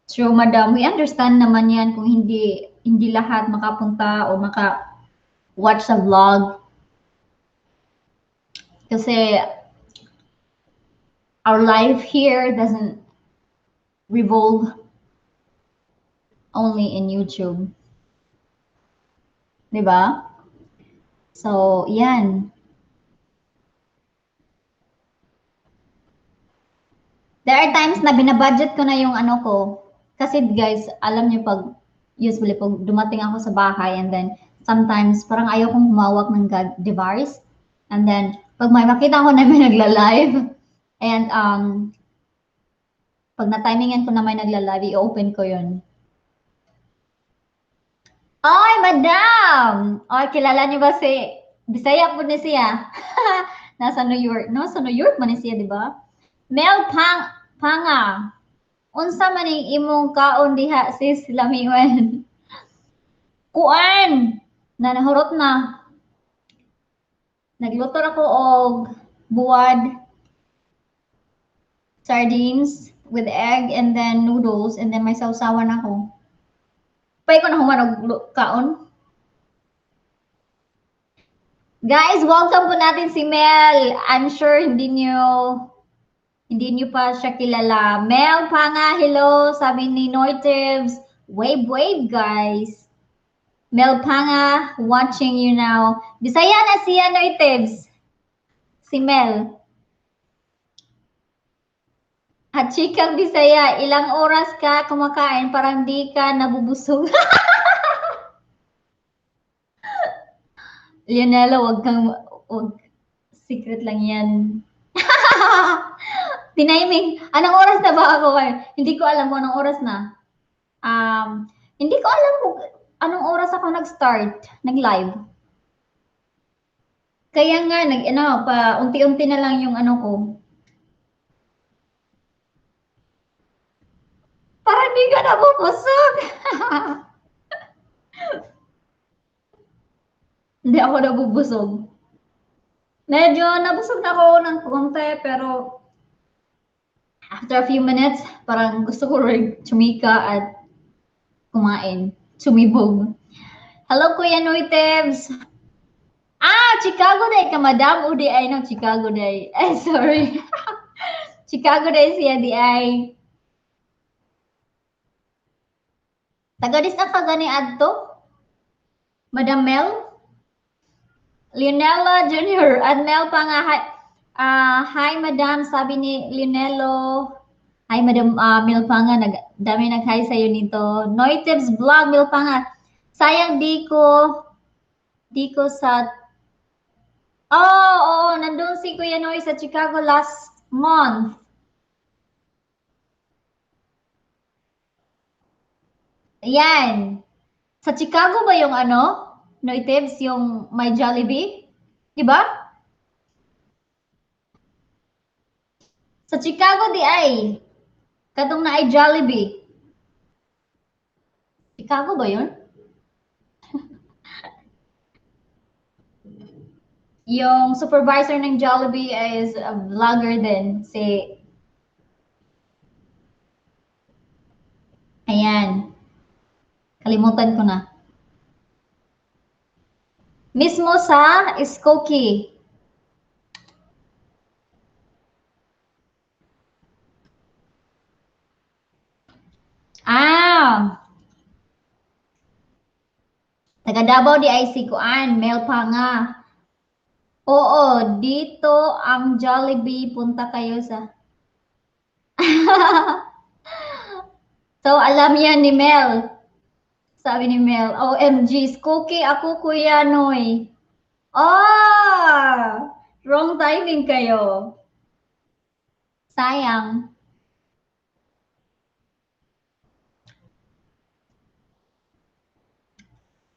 True, madam. We understand naman yan kung hindi lahat makapunta o maka-watch sa vlog. Kasi our life here doesn't revolve only in YouTube. Diba? So, yan. There are times na binabudget ko na yung ano ko. Kasi guys, alam niyo pag, usually pag dumating ako sa bahay and then sometimes parang ayaw kong humawak ng device. And then, pag may makita ko na may nagla-live, and pag na-timingan ko na may nagla-live, i-open ko yun. Ay, madam! Ay, kilala niyo ba si, Bisaya po ni siya. Nasa New York. No, sa New York man ni siya, di ba? Mel Panga. Unsa man ning imong kaon diha sis lamiwan? Kuan! Na nahurot na. Nagluto ako og buwad, sardines with egg and then noodles and then may sawsawan ako. Pay ko na human og kaon. Guys, welcome po natin si Mel. I'm sure hindi niyo pa siya kilala. Mel Panga, hello. Sabi ni Noitibs. Wave, wave, guys. Mel Panga, watching you now. Bisaya na siya, Noitibs. Si Mel. At Chikang Bisaya, ilang oras ka kumakain parang di ka nabubusog. Leonelo, wag kang, wag, secret lang yan. Tiniming, anong oras na ba ako? Hindi ko alam kung anong oras na. Hindi ko alam kung anong oras ako nag-start, nag-live. Kaya nga, pa, unti-unti na lang yung ano ko. Parang di ka nabubusog. Hindi ako nabubusog. Medyo nabusog na ako ng konti, pero after a few minutes, parang gusto ko rin chumika at kumain. Sumibog. Hello, Kuya Noy Tebs. Ah, Chicago Day ka, Madam. Udi ay no, Chicago Day. Ay, sorry. Chicago Day siya di ay. Tagadis na ka gani adto? Madam Mel? Leonela Jr. At Mel pa nga, hi, hi Madam, sabi ni Leonelo. Hi Madam Mel pa nga, dami nag-hi sa'yo nito. Noy Tips Vlog, Mel pa nga. Sayang di ko sa, oh, oo, nandun si Kuya Noy sa Chicago last month. Ayan. Sa Chicago ba yung ano? Noy Tips, yung may Jollibee? Diba? Sa Chicago di ay. Katong na ay Jollibee. Chicago ba yun? Yung supervisor ng Jollibee is a vlogger din. Si... Ayan. Kalimutan ko na. Mismo sa Skokie. Ah! Taga Davao di ay si Kuan, Mel pa nga. Oo, dito ang Jollibee, punta kayo sa... So, alam yan ni Mel. Sabi ni Mel, OMG, Skokie ako, Kuya Noy. Ah! Wrong timing kayo. Sayang.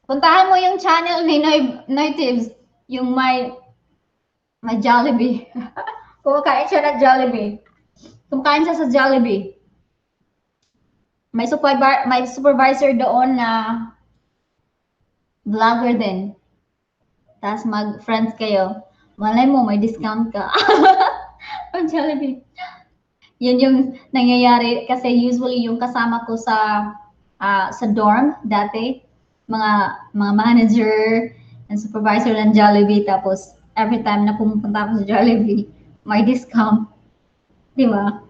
Puntahan mo yung channel ni Noy Tips, yung may Jollibee. Kumakain siya ng Jollibee. Kumakain siya sa Jollibee. May supervisor doon na vlogger din. Tapos mag-friends kayo. Malay mo, may discount ka. On Jollibee. Yun yung nangyayari kasi usually yung kasama ko sa dorm dati, mga manager and supervisor ng Jollibee. Tapos every time na pumupunta ako sa Jollibee, may discount. Di ba?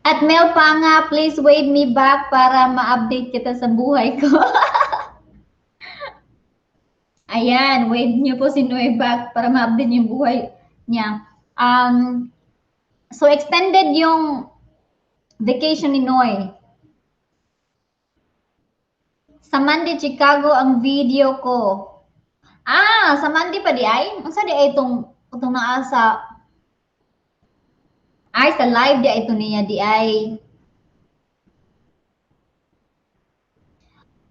At Mel pa nga, please wave me back para ma-update kita sa buhay ko. Ayan, wave niyo po si Noy back para ma-update yung buhay niya. So extended yung vacation ni Noy. Sa Monday, Chicago ang video ko. Ah, sa Monday pa di ay? Unsa di ay itong naa sa... Ay, sa live di ay ito niya di ay.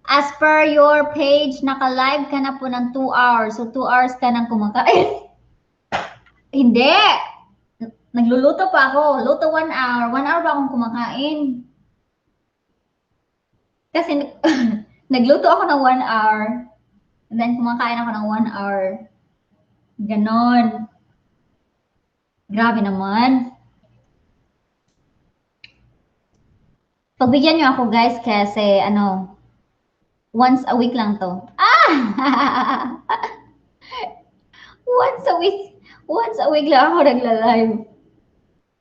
As per your page, naka-live ka na po ng 2 hours. So, 2 hours ka nang kumakain. Hindi! Nagluluto pa ako. Luto 1 hour. 1 hour ba akong kumakain? Kasi nagluto ako ng 1 hour. And then, kumakain ako ng 1 hour. Ganon. Grabe naman. Pagbigyan niyo ako, guys, kasi, ano, once a week lang to. Ah! Once a week. Once a week lang ako nagla-live.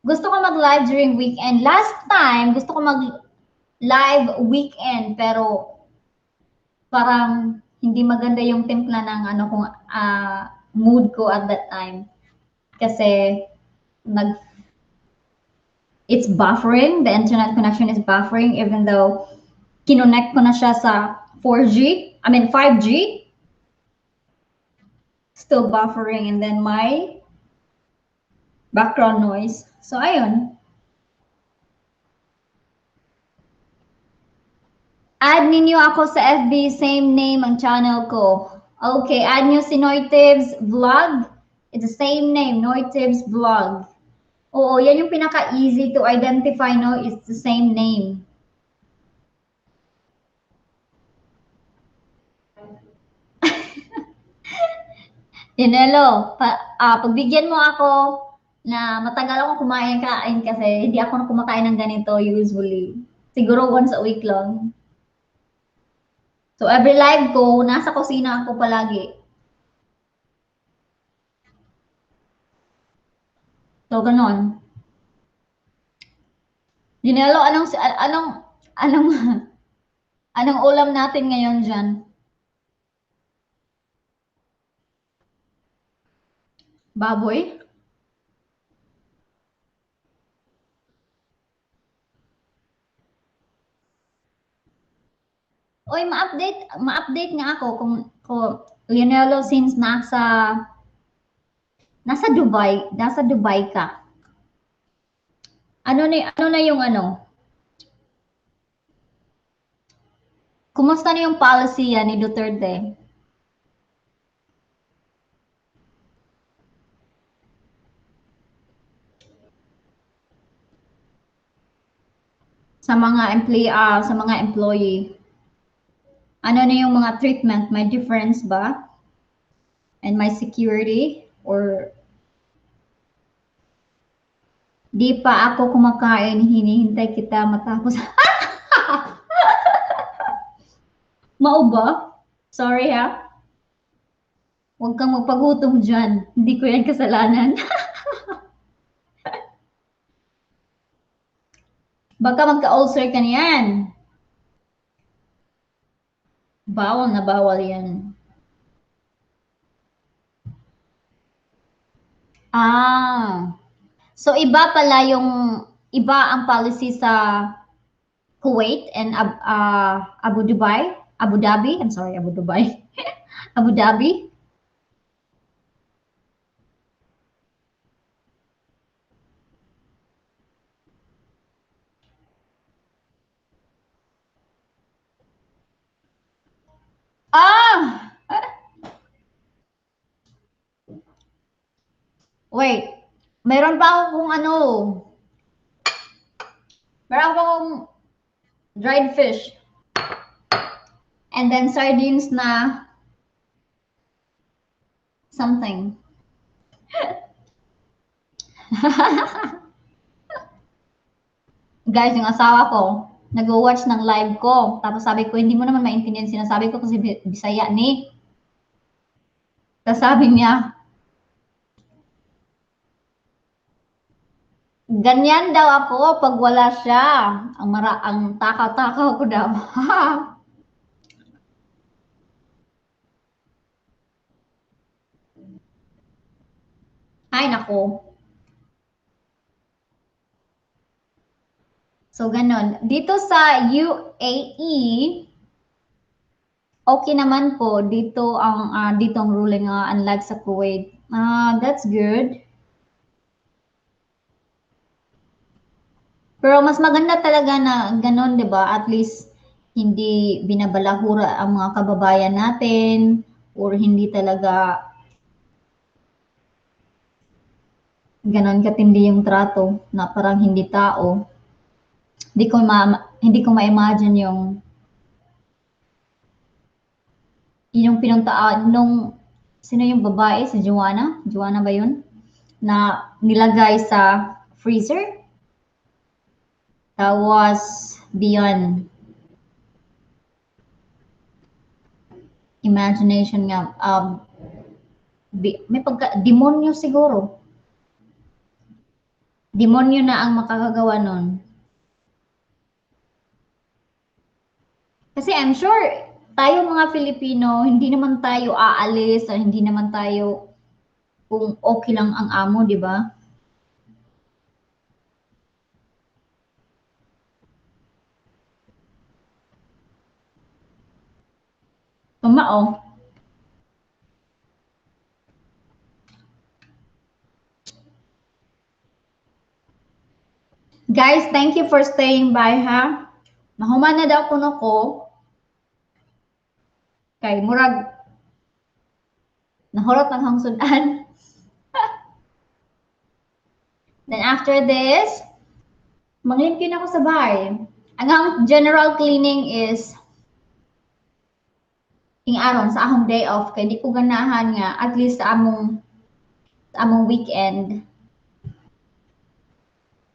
Gusto ko mag-live during weekend. Last time, gusto ko mag-live weekend, pero parang hindi maganda yung timpla ng ano kung mood ko at that time. Kasi It's buffering. The internet connection is buffering even though kinonect ko na siya sa 4G, I mean 5G. Still buffering and then my background noise. So, ayun. Add ninyo ako sa FB, same name ang channel ko. Okay, add nyo si Noytibs Vlog. It's the same name, Noytibs Vlog. Oo, yan yung pinaka-easy to identify, no? It's the same name. Dinelo, pagbigyan mo ako na matagal akong kumain-kain kasi hindi ako kumakain ng ganito usually. Siguro once a week lang. So every live ko, nasa kusina ako palagi. So ganon. Dinelo, anong anong ulam natin ngayon dyan? Baboy? Oy, ma-update nga ako kung Leonello, since nasa Dubai ka. Ano na yung ano? Kumusta na yung policy yan ni Duterte? Sa mga employee, sa mga employee. Ano na yung mga treatment? May difference ba? And my security? Or di pa ako kumakain, hinihintay kita matapos. Mao ba? Sorry ha. Huwag kang magpagutom dyan. Hindi ko yan kasalanan. Baka magka-ulcer ka niyan. Bawal na bawal yan. Ah. So iba pala yung, iba ang policy sa Kuwait and Abu Dubai, Abu Dhabi, I'm sorry, Abu Dubai. Abu Dhabi. Ah! Wait. Meron pa ako kung ano. Meron pa akong dried fish. And then sardines na something. Guys, yung asawa ko, nag-watch ng live ko. Tapos sabi ko, hindi mo naman maintindihan sinasabi ko kasi Bisaya ni. Tapos sabi niya, ganyan daw ako pag wala siya. Ang takaw-takaw ko daw. Ay, nako. So, ganun. Dito sa UAE, okay naman po. Dito ang ruling, unlike sa Kuwait. That's good. Pero mas maganda talaga na ganun, di ba? At least hindi binabalahura ang mga kababayan natin or hindi talaga ganun katindi yung trato na parang hindi tao. Hindi ko ma-imagine yung pinuntaan nung sino yung babae, si Joanna? Joanna ba yun? Na nilagay sa freezer. That was beyond imagination nga. May pagka demonyo siguro. Demonyo na ang makakagawa nun. Kasi I'm sure, tayo mga Filipino, hindi naman tayo aalis o hindi naman tayo kung okay lang ang amo, di ba? Kamao. Guys, thank you for staying by, ha? Mahuman na daw kuno ko. Kay murag nahurot ang hangsudan. Then after this, manglimpyo na ako sa bahay. Ang general cleaning is ing aron sa akong day off kay di ko ganahan nga at least sa among weekend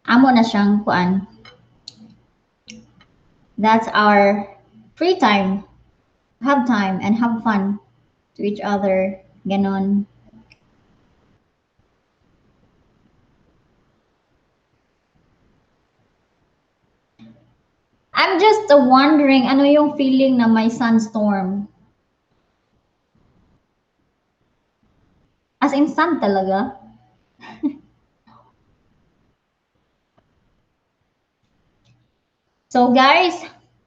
amo na siyang kuan. That's our free time. Have time and have fun to each other. Ganon. I'm just wondering ano yung feeling na may sandstorm. As in sand talaga? So guys,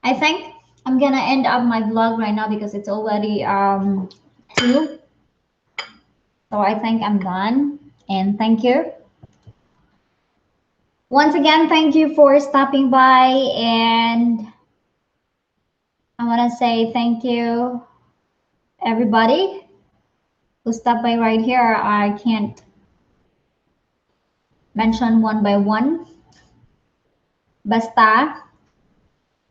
I think I'm gonna end up my vlog right now because it's already 2. So I think I'm done, and thank you. Once again, thank you for stopping by, and I want to say thank you, everybody who stopped by right here. I can't mention one by one. Basta,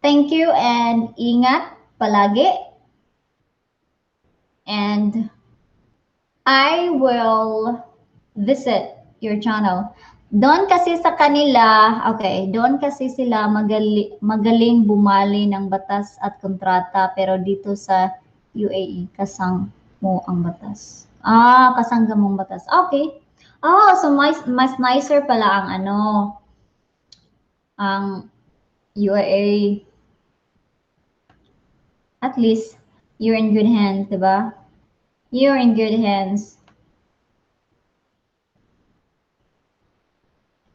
thank you and ingat palagi. And I will visit your channel. Doon kasi sa kanila, okay, doon kasi sila magaling bumali ng batas at kontrata, pero dito sa UAE, kasang mo ang batas. Ah, kasangga mong batas. Okay. Oh, so mas nicer pala ang ano, ang UAE. At least, you're in good hands, diba? You're in good hands.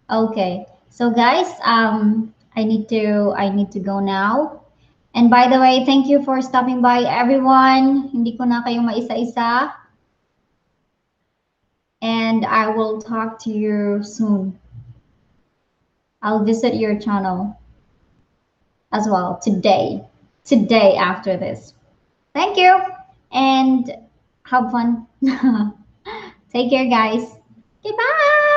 Okay, so guys, I need to go now. And by the way, thank you for stopping by, everyone. Hindi ko na kayo maisa-isa. And I will talk to you soon. I'll visit your channel as well today. Today after this. Thank you and have fun. Take care, guys. Goodbye.